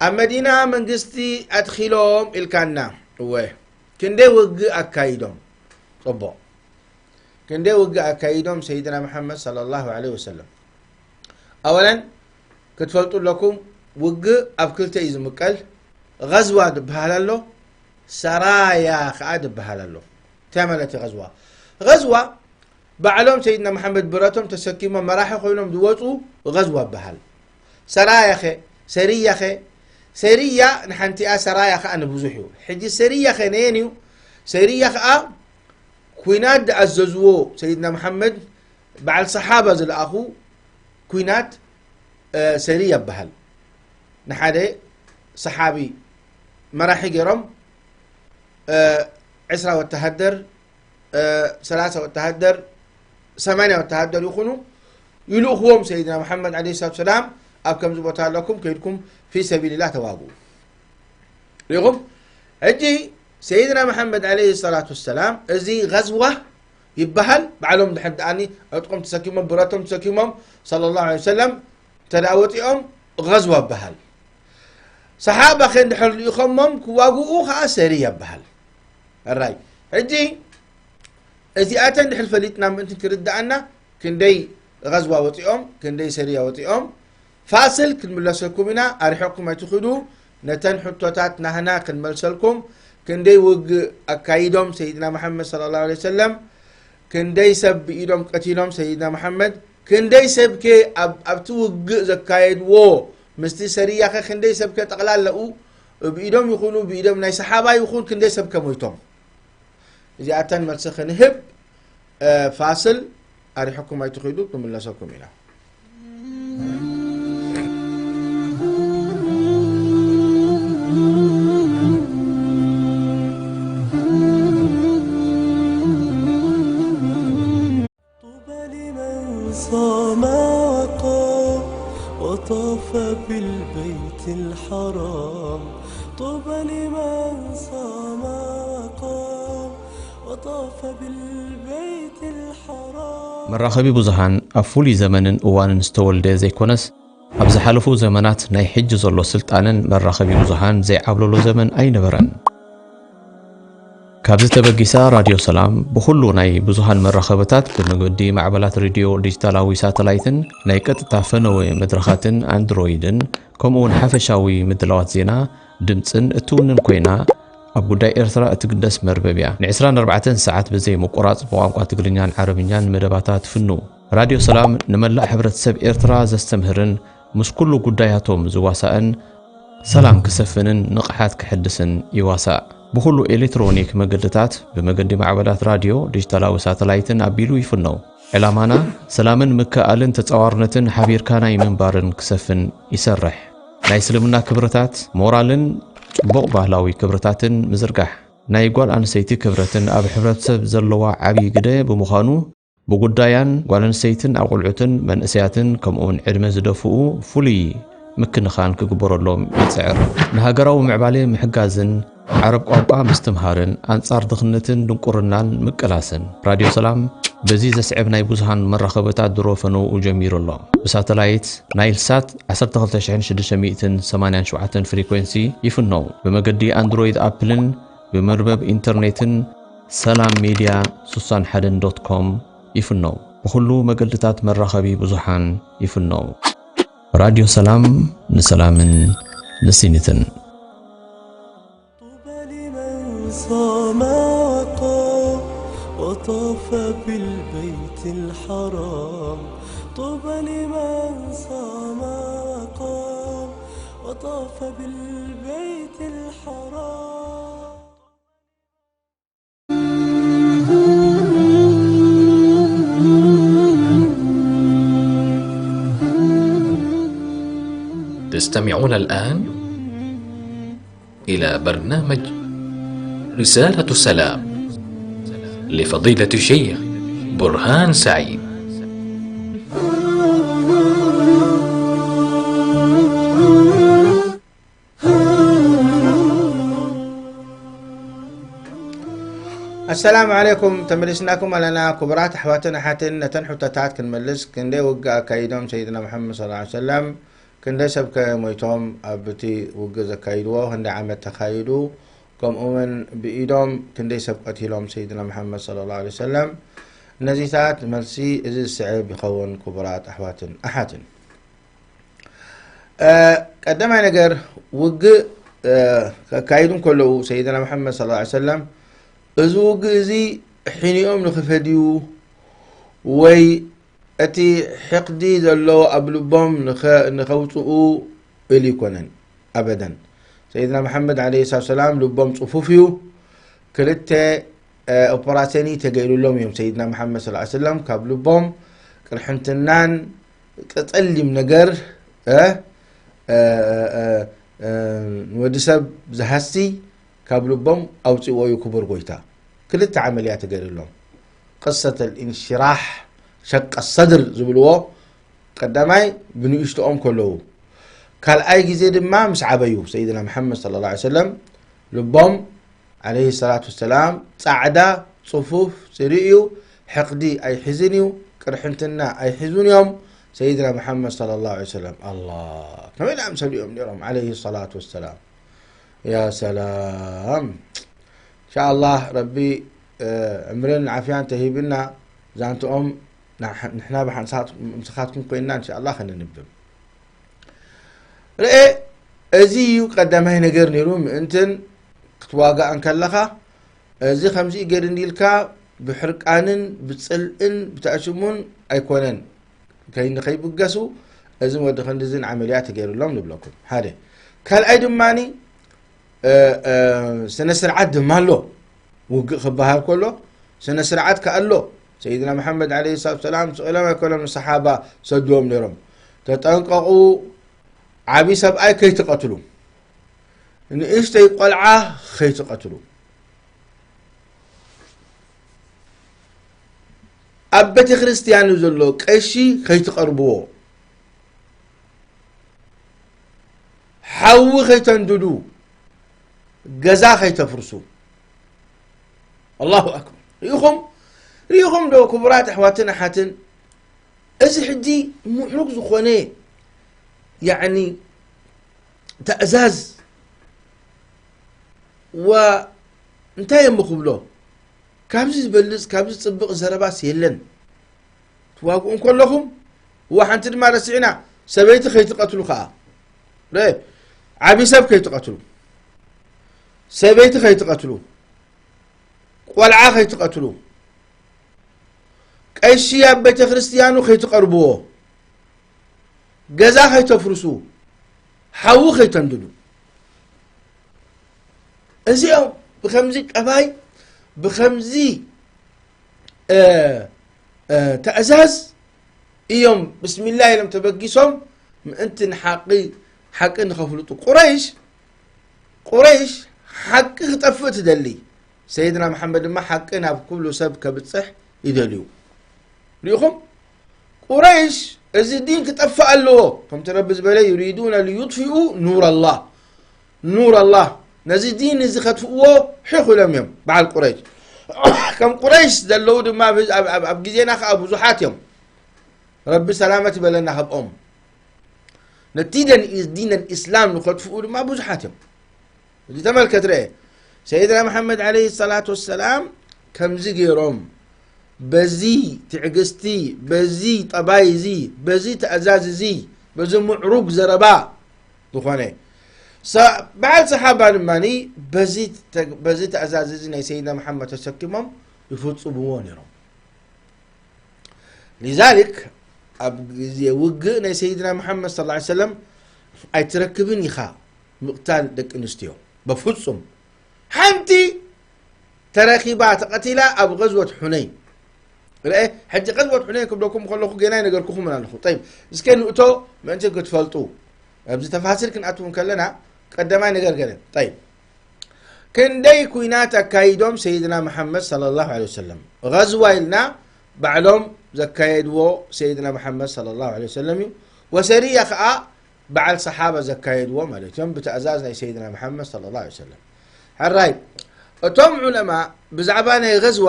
ኣብ መዲና መንግስቲ ኣትኺሎም ኢልካና። እወ፣ ክንደይ ውግእ ኣካይዶም። ጽቡቕ። ክንደይ ውግእ ኣካይዶም ሰይድና መሓመድ ሰለላሁ ዐለይሂ ወሰለም። ኣወለን ክትፈልጡ ኣለኩም፣ ውግእ ኣብ ክልተ እዩ ዝምቀል። غزوة ዝበሃል ኣሎ፣ ሰራያ ከኣ ዝበሃል ኣሎ። እንታይ ማለት እዩ غزوة? غزوة ባዕሎም ሰይድና መሓመድ ብረቶም ተሰኪሞም መራሒ ኮይኖም ዝወፁ غزوة ይበሃል። ሰራያኸ፣ ሰሪያኸ፣ ሰሪያ ንሓንቲኣ፣ ሰራያ ከኣ ንብዙሕ እዩ። ሕጂ ሰሪያኸ ነየን እዩ? ሰሪያ ከኣ ኩናት ዝኣዘዝዎ ሰይድና መሓመድ በዓል ሰሓባ ዝለኣኹ ኩናት፣ እ፣ ሰሪያ ይበሃል። ንሓደ ሰሓቢ መራሒ ገይሮም፣ እ፣ ዕስራ ወተሃደር፣ እ፣ ሰላሳ ወተሃደር፣ ሰማንያ ወተሃደር ይኹኑ ይልእኽዎም ሰይድና መሓመድ ዐለይሂ ሰላቱ ሰላም፣ ኣብ ከምዚ ቦታ ኣለኩም ከይድኩም ፊ ሰቢልላህ ተዋግኡ። ሪኹም? ሕጂ ሰይድና መሓመድ ዐለይሂ ሰላቱ ወሰላም እዚ غزوة ይበሃል። ባዕሎም ድሕር ደኣኒ ዕጥቆም ተሰኪሞም፣ ብረቶም ተሰኪሞም፣ ሰለላሁ ዐለይሂ ወሰለም፣ እንተ ደኣ ወፂኦም غزوة ይበሃል። ሰሓባ ከ እንድሕር ልኢኸሞም ክዋግኡ ኸዓ ሰሪያ ይበሃል። ሕራይ ሕጂ እዚኣተን ድሕር ፈሊጥና ምእንቲ ክርድኣና፣ ክንደይ غزوة ወፂኦም፣ ክንደይ ሰሪያ ወፂኦም፣ ፋስል ክንምለሰኩም ኢና። ኣርሒቕኩም ኣይትኽዱ። ነተን ሕቶታት ናህና ክንመልሰልኩም። ክንደይ ውግእ ኣካይዶም ሰይድና መሓመድ ሰለላሁ ዐለይሂ ወሰለም፣ ክንደይ ሰብ ብኢዶም ቀቲሎም ሰይድና መሓመድ፣ ክንደይ ሰብከ ኣብ-፣ ኣብቲ ውግእ ዘካየድዎ ምስቲ ሰሪያኸ ክንደይ ሰብከ ጠቕላላኡ ብኢዶም ይኹኑ ብኢዶም ናይ ሰሓባ ይኹን ክንደይ ሰብከ ሞይቶም? እዚኣተን መልሲ ክንህብ፣ እ፣ ፋስል ኣሪሕኩም ኣይትኺዱ፣ ክምለሰኩም ኢና። طوبى لمن صام وقام وطاف بالبيت الحرام. طوبى لمن صام وقام وطاف بالبيت الحرام. መራኸቢ ብዙሃን ኣብ ፍሉይ ዘመንን እዋንን ዝተወልደ ዘይኮነስ፣ ኣብ ዝሓለፉ ዘመናት ናይ ሕጂ ዘሎ ስልጣነን መራኸቢ ብዙሃን ዘይዓብለሎ ዘመን ኣይነበረን። ካብዚ ተበጊሳ ራድዮ ሰላም ብኹሉ ናይ ብዙሃን መራኸብታት ብመገዲ ማዕበላት ሬድዮ ዲጂታላዊ ሳተላይትን ናይ ቀጥታ ፈነወ መድረኻትን ኣንድሮይድን ከምኡ እውን ሓፈሻዊ ምድላዋት ዜና ድምፅን እትውንን ኮይና፣ ኣብ ጉዳይ ኤርትራ እትግደስ መርበብ እያ። ን ዕስራን ኣርባዕተን ሰዓት ብዘይ ምቁራፅ ብቋንቋ ትግርኛን ዓረብኛን መደባታ ትፍኑ። ራድዮ ሰላም ንመላእ ሕብረተሰብ ኤርትራ ዘስተምህርን ምስ ኩሉ ጉዳያቶም ዝዋሳእን ሰላም ክሰፍንን ንቕሓት ክሕድስን ይዋሳእ። ብኹሉ ኤሌክትሮኒክ መገድታት ብመገዲ ማዕበላት ራድዮ፣ ዲጂታላዊ ሳተላይትን ኣቢሉ ይፍነው። ዕላማና ሰላምን ምክእኣልን ተጻዋርነትን ሓቢርካ ናይ ምንባርን ክሰፍን ይሰርሕ። ናይ እስልምና ክብርታት፣ ሞራልን ጽቡቕ ባህላዊ ክብርታትን ምዝርጋሕ። ናይ ጓል ኣንስተይቲ ክብረትን ኣብ ሕብረተሰብ ዘለዋ ዓብዪ ግደ ብምዃኑ፣ ብጉዳያን ጓል ኣንስተይትን ኣቑልዑትን መንእሰያትን ከምኡውን ዕድመ ዝደፍኡ ፍሉይ ምክንኻን ክግበረሎም ይጽዕር። ንሃገራዊ ምዕባለ ምሕጋዝን ዓረብ ቋንቋ ምስትምሃርን ኣንጻር ድኽነትን ድንቁርናን ምቅላስን። ራድዮ ሰላም በዚ ዘስዕብ ናይ ብዙሃን መራኸብታት ድሮ ፈነውኡ ጀሚሩ ኣሎ። ብሳተላይት ናይል ሳት ዓሰርተ ክልተ ሽሕን ሽዱሽተ ሚእትን ሰማንያን ሸውዓተን ፍሪኮንሲ ይፍነው። ብመገዲ ኣንድሮይድ ኣፕልን ብመርበብ ኢንተርኔትን ሰላም ሚድያ ስሳን ሓደን ዶት ኮም ይፍነው። ብኹሉ መገድታት መራኸቢ ብዙሓን ይፍነው። ራድዮ ሰላም ንሰላምን ንሲኒትን። طوبى لمن صام وقام وطاف بالبيت الحرام. طوبى لمن صام وقام وطاف بالبيت الحرام. تستمعون الآن إلى برنامج رسالة سلام لفضيلة الشيخ برهان سعيد. ኣሰላሙ ዓለይኩም፣ ተመሊስናኩም ኣለና። ክቡራት ኣሕዋትን ኣሓትን፣ ነተን ሕቶታት ክንመልስ፣ ክንደይ ውግእ ኣካይዶም ሰይድና መሓመድ ሰለላሁ ዐለይሂ ወሰለም፣ ክንደይ ሰብ ከ ሞይቶም ኣብቲ ውግእ ዘካይድዎ፣ ክንደይ ዓመት ተኻይዱ፣ ከምኡውን ብኢዶም ክንደይ ሰብ ቀቲሎም ሰይድና መሓመድ ሰለላሁ ዐለይሂ ወሰለም? ነዚታት መልሲ እዚ ዝስዕብ ይኸውን። ክቡራት ኣሕዋትን ኣሓትን፣ እ፣ ቀዳማይ ነገር፣ ውግእ፣ እ፣ ከካይዱ እንከለዉ ሰይድና መሓመድ ሰለላሁ ዐለይሂ ወሰለም፣ እዚ ውግእ እዚ ሒኒኦም ንኽፈድዩ ወይ እቲ ሕቕዲ ዘሎ ኣብ ልቦም ንኸ-፣ ንኸውፅኡ ኢሉ ይኮነን። ኣበደን። ሰይድና መሓመድ ዓለይሂ ሰላቱ ወሰላም ልቦም ፅፉፍ እዩ። ክልተ፣ እ፣ ኦፐራሲዮን ተገይሩሎም እዮም። ሰይድና መሓመድ ሰለላሁ ዐለይሂ ወሰለም ካብ ልቦም ቅርሕንትናን ቀፀሊም ነገር፣ እ፣ እ፣ እ፣ እ፣ ንወዲ ሰብ ዝሃሲ ካብ ልቦም ኣውፅእዎ እዩ ክቡር ጎይታ። ክልተ ዓመልያ ተገይሩሎም። ቅሰት ልኢንሽራሕ፣ ሸቀ ሰድር ዝብልዎ፣ ቀዳማይ ብንእሽቶኦም ከለዉ፣ ካልኣይ ግዜ ድማ ምስ ዓበዩ። ሰይድና መሓመድ ሰለላሁ ዐለይሂ ወሰለም ልቦም ዓለይሂ ሰላቱ ወሰላም ጻዕዳ፣ ጽፉፍ፣ ጽሩይ እዩ። ሕቕዲ ኣይሕዝን እዩ፣ ቅርሕንትና ኣይሕዙን እዮም። ሰይድና መሓመድ ሰለላሁ ዐለይሂ ወሰለም፣ ኣላ፣ ከመይ ዝኣምሰሉ እዮም ነይሮም፣ ዓለይሂ ሰላቱ ወሰላም። ያ ሰላም። ኢንሻኣላህ ረቢ፣ እ፣ ዕምርን ዓፍያን ተሂብና፣ ዛንትኦም ንሕ-፣ ንሕና ብሓንሳብ ምስኻትኩም ኮይንና፣ ኢንሻኣላህ፣ ከነንብብ። ርኤ፣ እዚ እዩ ቀዳማይ ነገር ነይሩ። ምእንትን ክትዋጋእ እንከለኻ፣ እዚ ከምዚ ገይር እንዲልካ ብሕርቃንን ብጽልእን ብተኣሽሙን ኣይኮነን። ከይ-፣ ንኸይብገሱ፣ እዝን ወዲ ክንድዝን ዓመልያ ተገይሩሎም ንብለኩም። ሓደ። ካልኣይ ድማኒ፣ እ፣ እ፣ ስነ ስርዓት ድማ ኣሎ። ውግእ ክበሃል ከሎ ስነ ስርዓት ከኣ ኣሎ። ሰይድና መሓመድ ዓለይሂ ሰላቱ ወሰላም ስቕ ኢሎም ኣይኮኖም ንሰሓባ ሰድዎም ነይሮም። ተጠንቀቑ፣ ዓቢ ሰብኣይ ከይትቐትሉ፣ ንእሽተይ ቆልዓ ከይትቐትሉ፣ ኣብ ቤተ ክርስቲያን ዘሎ ቀሺ ከይትቐርብዎ፣ ሓዊ ከይተንድዱ፣ ገዛ ከይተፍርሱ። ኣላሁ ኣክበር። ርኢኹም፣ ርኢኹም ዶ ክቡራት ኣሕዋትን ኣሓትን፣ እዚ ሕጂ ምሕሩግ ዝኾነ፣ ያዕኒ፣ ተእዛዝ፣ ወ-፣ እንታይ እሞ ክብሎ? ካብዚ ዝበልጽ፣ ካብዚ ጽብቕ ዘረባስ የለን። ትዋግኡ እንከለኹም፣ እዋ ሓንቲ ድማ ረሲዕና፣ ሰበይቲ ከይትቐትሉ ከኣ። ረ-፣ ዓቢ ሰብ ከይትቐትሉ፣ ሰበይቲ ከይትቐትሉ፣ ቆልዓ ከይትቐትሉ፣ ቀሺ ኣብ ቤተ ክርስቲያኑ ከይትቐርብዎ፣ ገዛ ከይተፍርሱ፣ ሓዊ ከይተንድዱ። እዚኦም ብኸምዚ ጠባይ፣ ብኸምዚ፣ እ፣ እ፣ ትእዛዝ እዮም ብስሚላህ ኢሎም ተበጊሶም፣ ምእንቲ ንሓቂ፣ ሓቂ ንኸፍልጡ። ቁረይሽ፣ ቁረይሽ ሓቂ ክጠፍእ ትደሊ። ሰይድና መሓመድ ድማ ሓቂ ናብ ኩሉ ሰብ ከብጽሕ ይደልዩ። ሪኢኹም? ቁረይሽ እዚ ዲን ክጠፍእ ኣለዎ። ከምቲ ረቢ ዝበለ፣ "ዩሪዱነ ሊዩጥፊኡ ኑር ኣላህ፣ ኑር ኣላህ፣ ነዚ ዲን እዚ ከጥፍእዎ ሒኽ ኢሎም እዮም በዓል ቁረይሽ። ከም ቁረይሽ ዘለዉ ድማ ኣብ፣ ኣብ፣ ኣብ፣ ኣብ ግዜና ከኣ ብዙሓት እዮም። ረቢ ሰላመት ይበለና ካብኦም። ነቲ ደን-፣ ዲን ኣልኢስላም ንኸጥፍኡ ድማ ብዙሓት እዮም። እዚ ተመልከት፣ ርአ። ሰይድና መሓመድ ዓለይሂ ሰላቱ ወሰላም ከምዚ ገይሮም፣ በዚ ትዕግስቲ፣ በዚ ጠባይ እዚ፣ በዚ ትእዛዝ እዚ፣ በዚ ምዕሩግ ዘረባ ዝኾነ፣ ሰ-፣ በዓል ሰሓባ ድማኒ በዚ ተ-፣ በዚ ትእዛዝ እዚ ናይ ሰይድና መሓመድ ተሰኪሞም ይፍጽምዎ ነይሮም። ሊዛሊክ፣ ኣብ ግዜ ውግእ ናይ ሰይድና መሓመድ ሰለላሁ ዐለይሂ ወሰለም ኣይትረክብን ኢኻ ምቕታል ደቂ ኣንስትዮ። በፍጹም። ሓንቲ ተረኺባ ተቐቲላ ኣብ ገዝወት ሑነይን። ርአ፣ ሕጂ ገዝወት ሑነይን ክብለኩም ከለኹ ገና ይነገርኩኹም ኣለኹ። ጠይብ፣ እስከ ንእቶ ምእንቲ ክትፈልጡ። ኣብዚ ተፋሲል ክንኣትው ከለና ቀዳማይ ነገር ገለ። ጠይብ። ክንደይ ኲናት ኣካይዶም ሰይድና መሓመድ ሰለላሁ ዐለይሂ ወሰለም? ገዝዋ ኢልና ባዕሎም ዘካየድዎ ሰይድና መሓመድ ሰለላሁ ዐለይሂ ወሰለም እዩ። ወሰሪያ ኸኣ በዓል ሰሓባ ዘካየድዎ ማለት እዮም፣ ብትእዛዝ ናይ ሰይድና መሓመድ ሰለላሁ ዐለይሂ ወሰለም። ሕራይ፣ እቶም ዑለማ ብዛዕባ ናይ ገዝዋ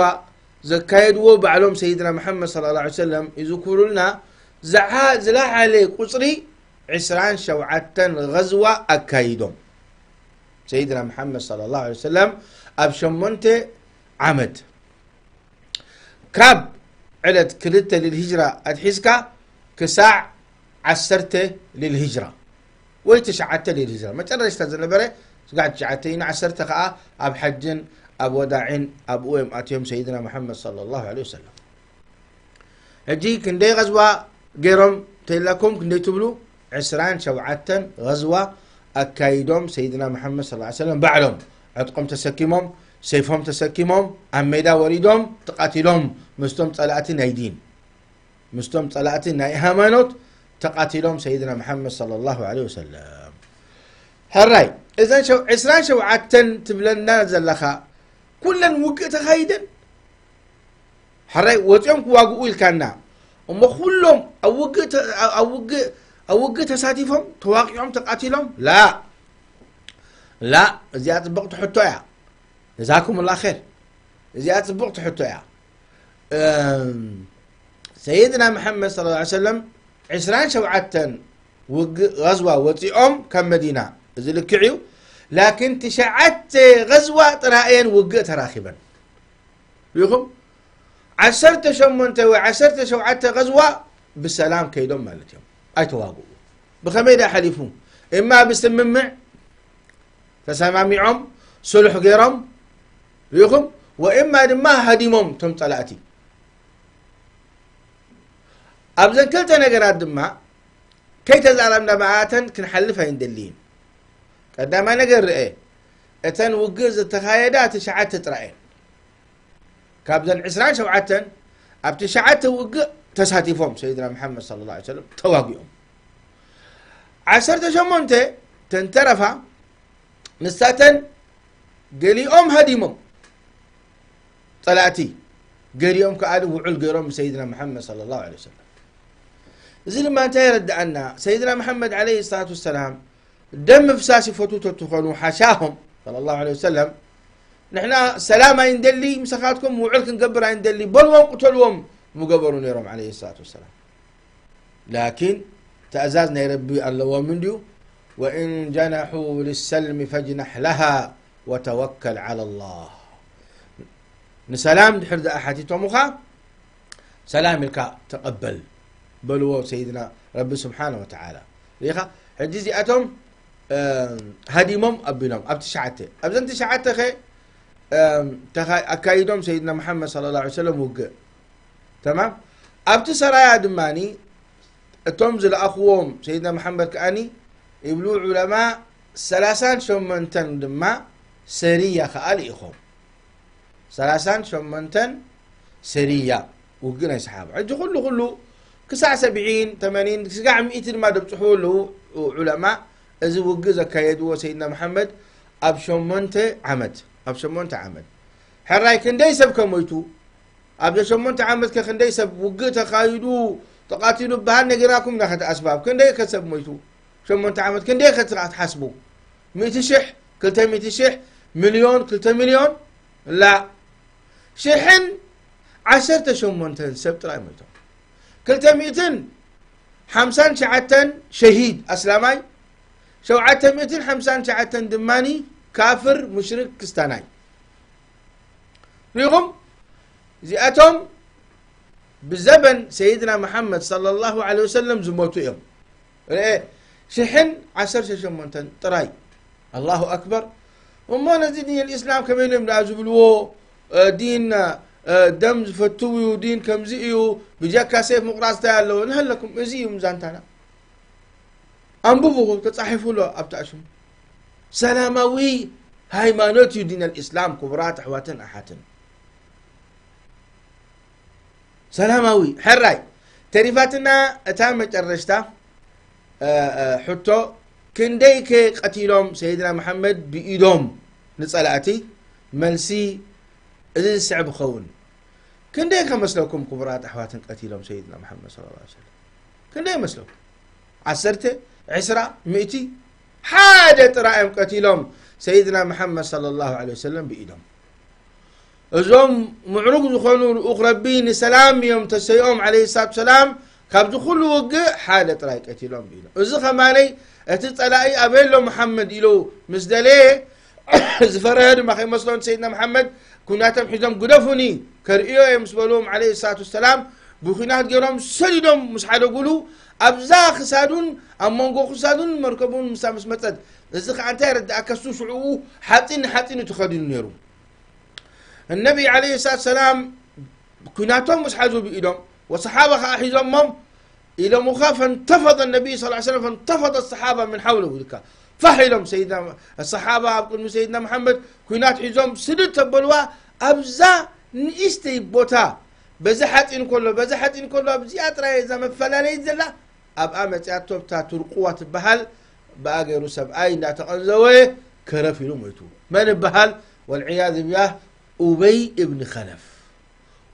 ዘካየድዎ ባዕሎም ሰይድና መሓመድ ሰለላሁ ዐለይሂ ወሰለም ይዝክሩልና። ዝዓ-፣ ዝለዓለ ቁፅሪ ዕስራን ሸውዓተን ገዝዋ ኣካይዶም። ሰይድና መሓመድ ሰለላሁ ዐለይሂ ወሰለም ኣብ ሸሞንተ ዓመት፣ ካብ ዕለት ክልተ ልልሂጅራ ኣትሒዝካ ክሳዕ ዓሰርተ ልልሂጅራ ወይ ትሽዓተ ልልሂጅራ፣ መጨረሽታ ዝነበረ ስጋዕ ትሽዓተ እዩ። ንዓሰርተ ከኣ ኣብ ሓጅን ኣብ ወዳዕን ኣብኡ እዮም ኣትዮም ሰይድና መሓመድ ሰለላሁ ዐለይሂ ወሰለም። ሕጂ ክንደይ ገዝዋ ገይሮም ተይላኩም ክንደይ ትብሉ? ዕስራን ሸውዓተን ገዝዋ ኣካይዶም ሰይድና መሓመድ ሰለላሁ ዐለይሂ ወሰለም ባዕሎም ዕጥቆም ተሰኪሞም፣ ሰይፎም ተሰኪሞም፣ ኣብ ሜዳ ወሪዶም ተቓቲሎም ምስቶም ጸላእቲ ናይ ዲን፣ ምስቶም ጸላእቲ ናይ ሃይማኖት ተቓቲሎም ሰይድና መሓመድ ሰለላሁ ዐለይሂ ወሰለም። ሕራይ፣ እዘን ሸው-፣ ዕስራን ሸውዓተን ትብለና ዘለኻ ኩለን ውግእ ተኻይደን? ሕራይ፣ ወፂኦም ክዋግኡ ኢልካና እሞ ኩሎም ኣብ ውግእ ተ-፣ ኣብ ውግእ፣ ኣብ ውግእ ተሳቲፎም ተዋቂዖም ተቓቲሎም? ላ፣ ላ፣ እዚኣ ፅብቕቲ ሕቶ እያ። ጀዛኩምላ ኸይር። እዚኣ ፅብቕቲ ሕቶ እያ። እም፣ ሰይድና መሓመድ ሰለላሁ ዐለይሂ ወሰለም ዕስራን ሸውዓተን ውግእ ገዝዋ ወፂኦም ካብ መዲና፣ እዚ ልክዕ እዩ። ላኪን ትሽዓተ ገዝዋ ጥራየን ውግእ ተራኺበን። ሪኢኹም? ዓሰርተ ሸሞንተ ወይ ዓሰርተ ሸውዓተ ገዝዋ ብሰላም ከይዶም ማለት እዮም። ኣይተዋግኡ። ብኸመይ ደኣ ሓሊፉ? እማ ብስምምዕ ተሰማሚዖም፣ ስሉሕ ገይሮም፣ ሪኢኹም? ወእማ ድማ ሃዲሞም ቶም ጸላእቲ። ኣብዘን ክልተ ነገራት ድማ ከይተዛረብና ብኣተን ክንሓልፍ ኣይንደልይን። ቀዳማይ ነገር ርአ፣ እተን ውግእ ዝተኻየዳ ትሽዓተ ጥራይ እየን። ካብዘን ዕስራን ሸውዓተን ኣብ ትሽዓተ ውግእ ተሳቲፎም ሰይድና መሓመድ ሰለላሁ ዐለይሂ ወሰለም ተዋጊኦም። ዓሰርተ ሸሞንተ ተንተረፋ ንሳተን ገሊኦም ሃዲሞም ጸላእቲ፣ ገሊኦም ከኣ ውዑል ገይሮም ሰይድና መሓመድ ሰለላሁ ዐለይሂ ወሰለም። እዚ ድማ እንታይ የረድኣና? ሰይድና መሓመድ ዐለይሂ ሰላቱ ወሰላም ደም ምፍሳስ ይፈትዉ ተትኾኑ ሓሻሆም ሰለላሁ ዐለይሂ ወሰለም፣ ንሕና ሰላም ኣይንደሊ፣ ምሳኻትኩም ውዕል ክንገብር ኣይንደሊ፣ በልዎም፣ ቅተልዎም ምገበሩ ነይሮም ዐለይሂ ሰላቱ ወሰላም። ላኪን ትእዛዝ ናይ ረቢ ኣለዎም እንድዩ፣ "ወእን ጀነሑ ልሰልሚ ፈጅነሕ ለሃ ወተወከል ዐላ ላህ።" ንሰላም ድሕር ደኣ ሓቲቶምኻ፣ ሰላም ኢልካ ተቐበል በልዎ ሰይድና ረቢ ስብሓነ ወተዓላ። ሪኢኻ? ሕጂ እዚኣቶም፣ እም፣ ሃዲሞም ኣቢሎም ኣብ ትሽዓተ። ኣብዘን ትሽዓተ ኸ፣ እም፣ ተኻ-፣ ኣካይዶም ሰይድና መሓመድ ሰለላሁ ዐለይሂ ወሰለም ውግእ። ተማም? ኣብቲ ሰራያ ድማኒ እቶም ዝለኣኽዎም ሰይድና መሓመድ ከኣኒ ይብሉ ዑለማ፣ ሰላሳን ሸሞንተን ድማ ሰሪያ ከኣ ልኢኾም። ሰላሳን ሸሞንተን ሰሪያ ውግእ ናይ ሰሓባ። ሕጂ ኩሉ ኩሉ ክሳዕ ሰብዒን፣ ተመኒን፣ ክሳዕ ሚእቲ ድማ ደብጽሕዎ ኣለዉ ዑለማ። እዚ ውግእ ዘካየድዎ ሰይድና መሓመድ ኣብ ሸሞንተ ዓመት፣ ኣብ ሸሞንተ ዓመት። ሕራይ ክንደይ ሰብ ከ ሞይቱ? ኣብ ሸሞንተ ዓመት ከ ክንደይ ሰብ ውግእ ተኻይዱ፣ ተቓቲሉ በሃል ነጊራኩም ኢና። ከተ ኣስባብ ክንደይ ከ ሰብ ሞይቱ? ሸሞንተ ዓመት ክንደይ ከ ትሓስቡ? ሚእቲ ሽሕ፣ ክልተ ሚእቲ ሽሕ፣ ሚልዮን፣ ክልተ ሚልዮን? ላ። ሽሕን ዓሰርተ ሸሞንተን ሰብ ጥራይ ሞይቶም። ክልተ ሚእትን ሓምሳን ትሽዓተን ሸሂድ ኣስላማይ፣ ሸውዓተ ሚእትን ሓምሳን ትሽዓተን ድማኒ ካፍር፣ ሙሽሪክ፣ ክስታናይ። ሪኢኹም? እዚኣቶም ብዘበን ሰይድና መሓመድ ሰለላሁ ዐለይሂ ወሰለም ዝሞቱ እዮም። ርኤ፣ ሽሕን ዓሰርተ ሸሞንተን ጥራይ። ኣላሁ ኣክበር። እሞ ነዚ ዲን ልእስላም ከመይ እዮም ደኣ ዝብልዎ? እ፣ ዲን፣ እ፣ ደም ዝፈትው እዩ፣ ዲን ከምዚ እዩ፣ ብጀካ ሴፍ ምቑራፅ እንታይ ኣለዎ? ንሃለኩም፣ እዚ እዩ ዛንታና። ኣንብብዎ፣ ተጻሒፉ ኣሎ ኣብቲ ኣሽሙ። ሰላማዊ ሃይማኖት እዩ ዲን ኣልእስላም፣ ክቡራት ኣሕዋትን ኣሓትን። ሰላማዊ፣ ሕራይ። ተሪፋትና እታ መጨረሽታ፣ እ፣ እ፣ ሕቶ፣ ክንደይ ከ ቀቲሎም ሰይድና መሓመድ ብኢዶም ንጸላእቲ? መልሲ፣ እዚ ዝስዕብ ይኸውን። ክንደይ ከመስለኩም ክቡራት ኣሕዋትን ቀቲሎም ሰይድና መሓመድ ሰለላሁ ዐለይሂ ወሰለም? ክንደይ ይመስለኩም? ዓሰርተ፣ ዕስራ፣ ሚእቲ? ሓደ ጥራይ እዮም ቀቲሎም ሰይድና መሓመድ ሰለላሁ ዐለይሂ ወሰለም ብኢዶም። እዞም ምዕሩግ ዝኾኑ ልኡኽ ረቢ ንሰላም እዮም ተሰይኦም፣ ዓለይሂ ሰላቱ ሰላም፣ ካብዚ ኩሉ ውግእ ሓደ ጥራይ ቀቲሎም ኢሎም። እዚ ከማለይ እቲ ጸላኢ ኣበይ ኣሎ መሓመድ ኢሉ ምስ ደለየ፣ ዝፈረሀ ድማ ከይመስሎ ንሰይድና መሓመድ ኩናቶም ሒዞም ግደፉኒ ከርእዮ እየ ምስ በልዎም፣ ዓለይሂ ሰላቱ ሰላም፣ ብኩናት ገይሮም ሰዲዶም ምስ ሓደጉሉ፣ ኣብዛ ክሳዱን ኣብ መንጎ ክሳዱን መርከቡን ምሳ ምስ መጸት፣ እዚ ከኣ እንታይ የረድኣካ? እሱ ሽዕኡ ሓጺን ንሓጺን እዩ ተኸዲኑ ነይሩ። እነቢ ዓለይሂ ሰላቱ ሰላም ኩናቶም ምስ ሓዙ ብኢዶም ወሰሓባ ከኣ ሒዞሞም ኢሎምኻ፣ ፈንተፈض ነቢይ ስ ሰለም ፈንተፈض ሰሓባ ምን ሓውለሁ ኢልካ ፋሕ ኢሎም ሰይድና ሰሓባ ኣብ ቅድሚ ሰይድና መሓመድ ኩናት ሒዞም ስድድ ተበልዋ። ኣብዛ ንእሽተይ ቦታ በዚ ሓፂን ከሎ በዚ ሓፂን ከሎ ኣብዚኣ ጥራይ እዛ መፈላለይት ዘላ ኣብኣ መፅያቶ ብታ ትርቁዋ ትበሃል ብኣ ገይሩ ሰብኣይ እንዳተቐንዘወ ከረፍ ኢሉ ሞይቱ። መን ይበሃል? ወልዕያዝ ቢላህ ኡበይ እብኒ ኸለፍ።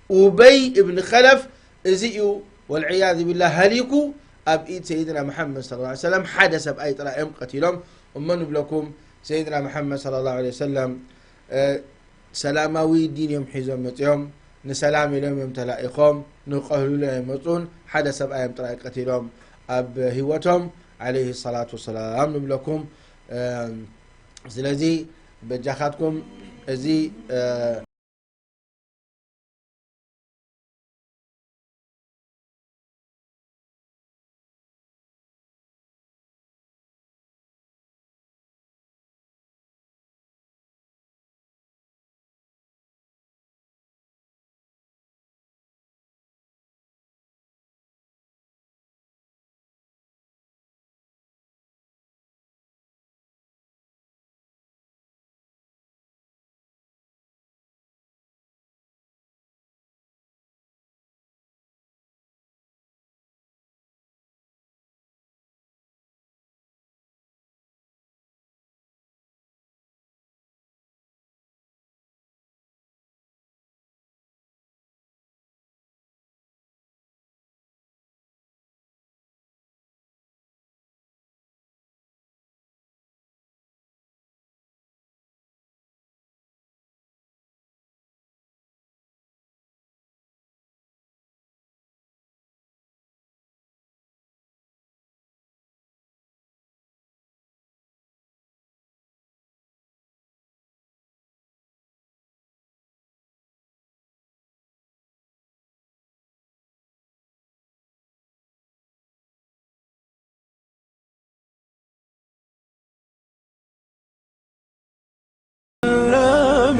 ኡበይ እብኒ ኸለፍ እዚ እዩ ወልዕያዝ ቢላህ ሃሊኩ ኣብ ኢድ ሰይድና መሓመድ ሰለላሁ ዐለይሂ ወሰለም ሓደ ሰብኣይ ጥራይ እዮም ቀቲሎም። እሞ ንብለኩም ሰይድና መሓመድ ሰለላሁ ዐለይሂ ወሰለም ሰላማዊ ዲን እዮም ሒዞም መፅዮም። ንሰላም ኢሎም እዮም ተላኢኾም። ንቀህሉሉ ኣይመፁን። ሓደ ሰብኣዮም ጥራይ ቀቲሎም ኣብ ህይወቶም ዓለይሂ ሰላቱ ወሰላም ንብለኩም። ስለዚ በጃኻትኩም እዚ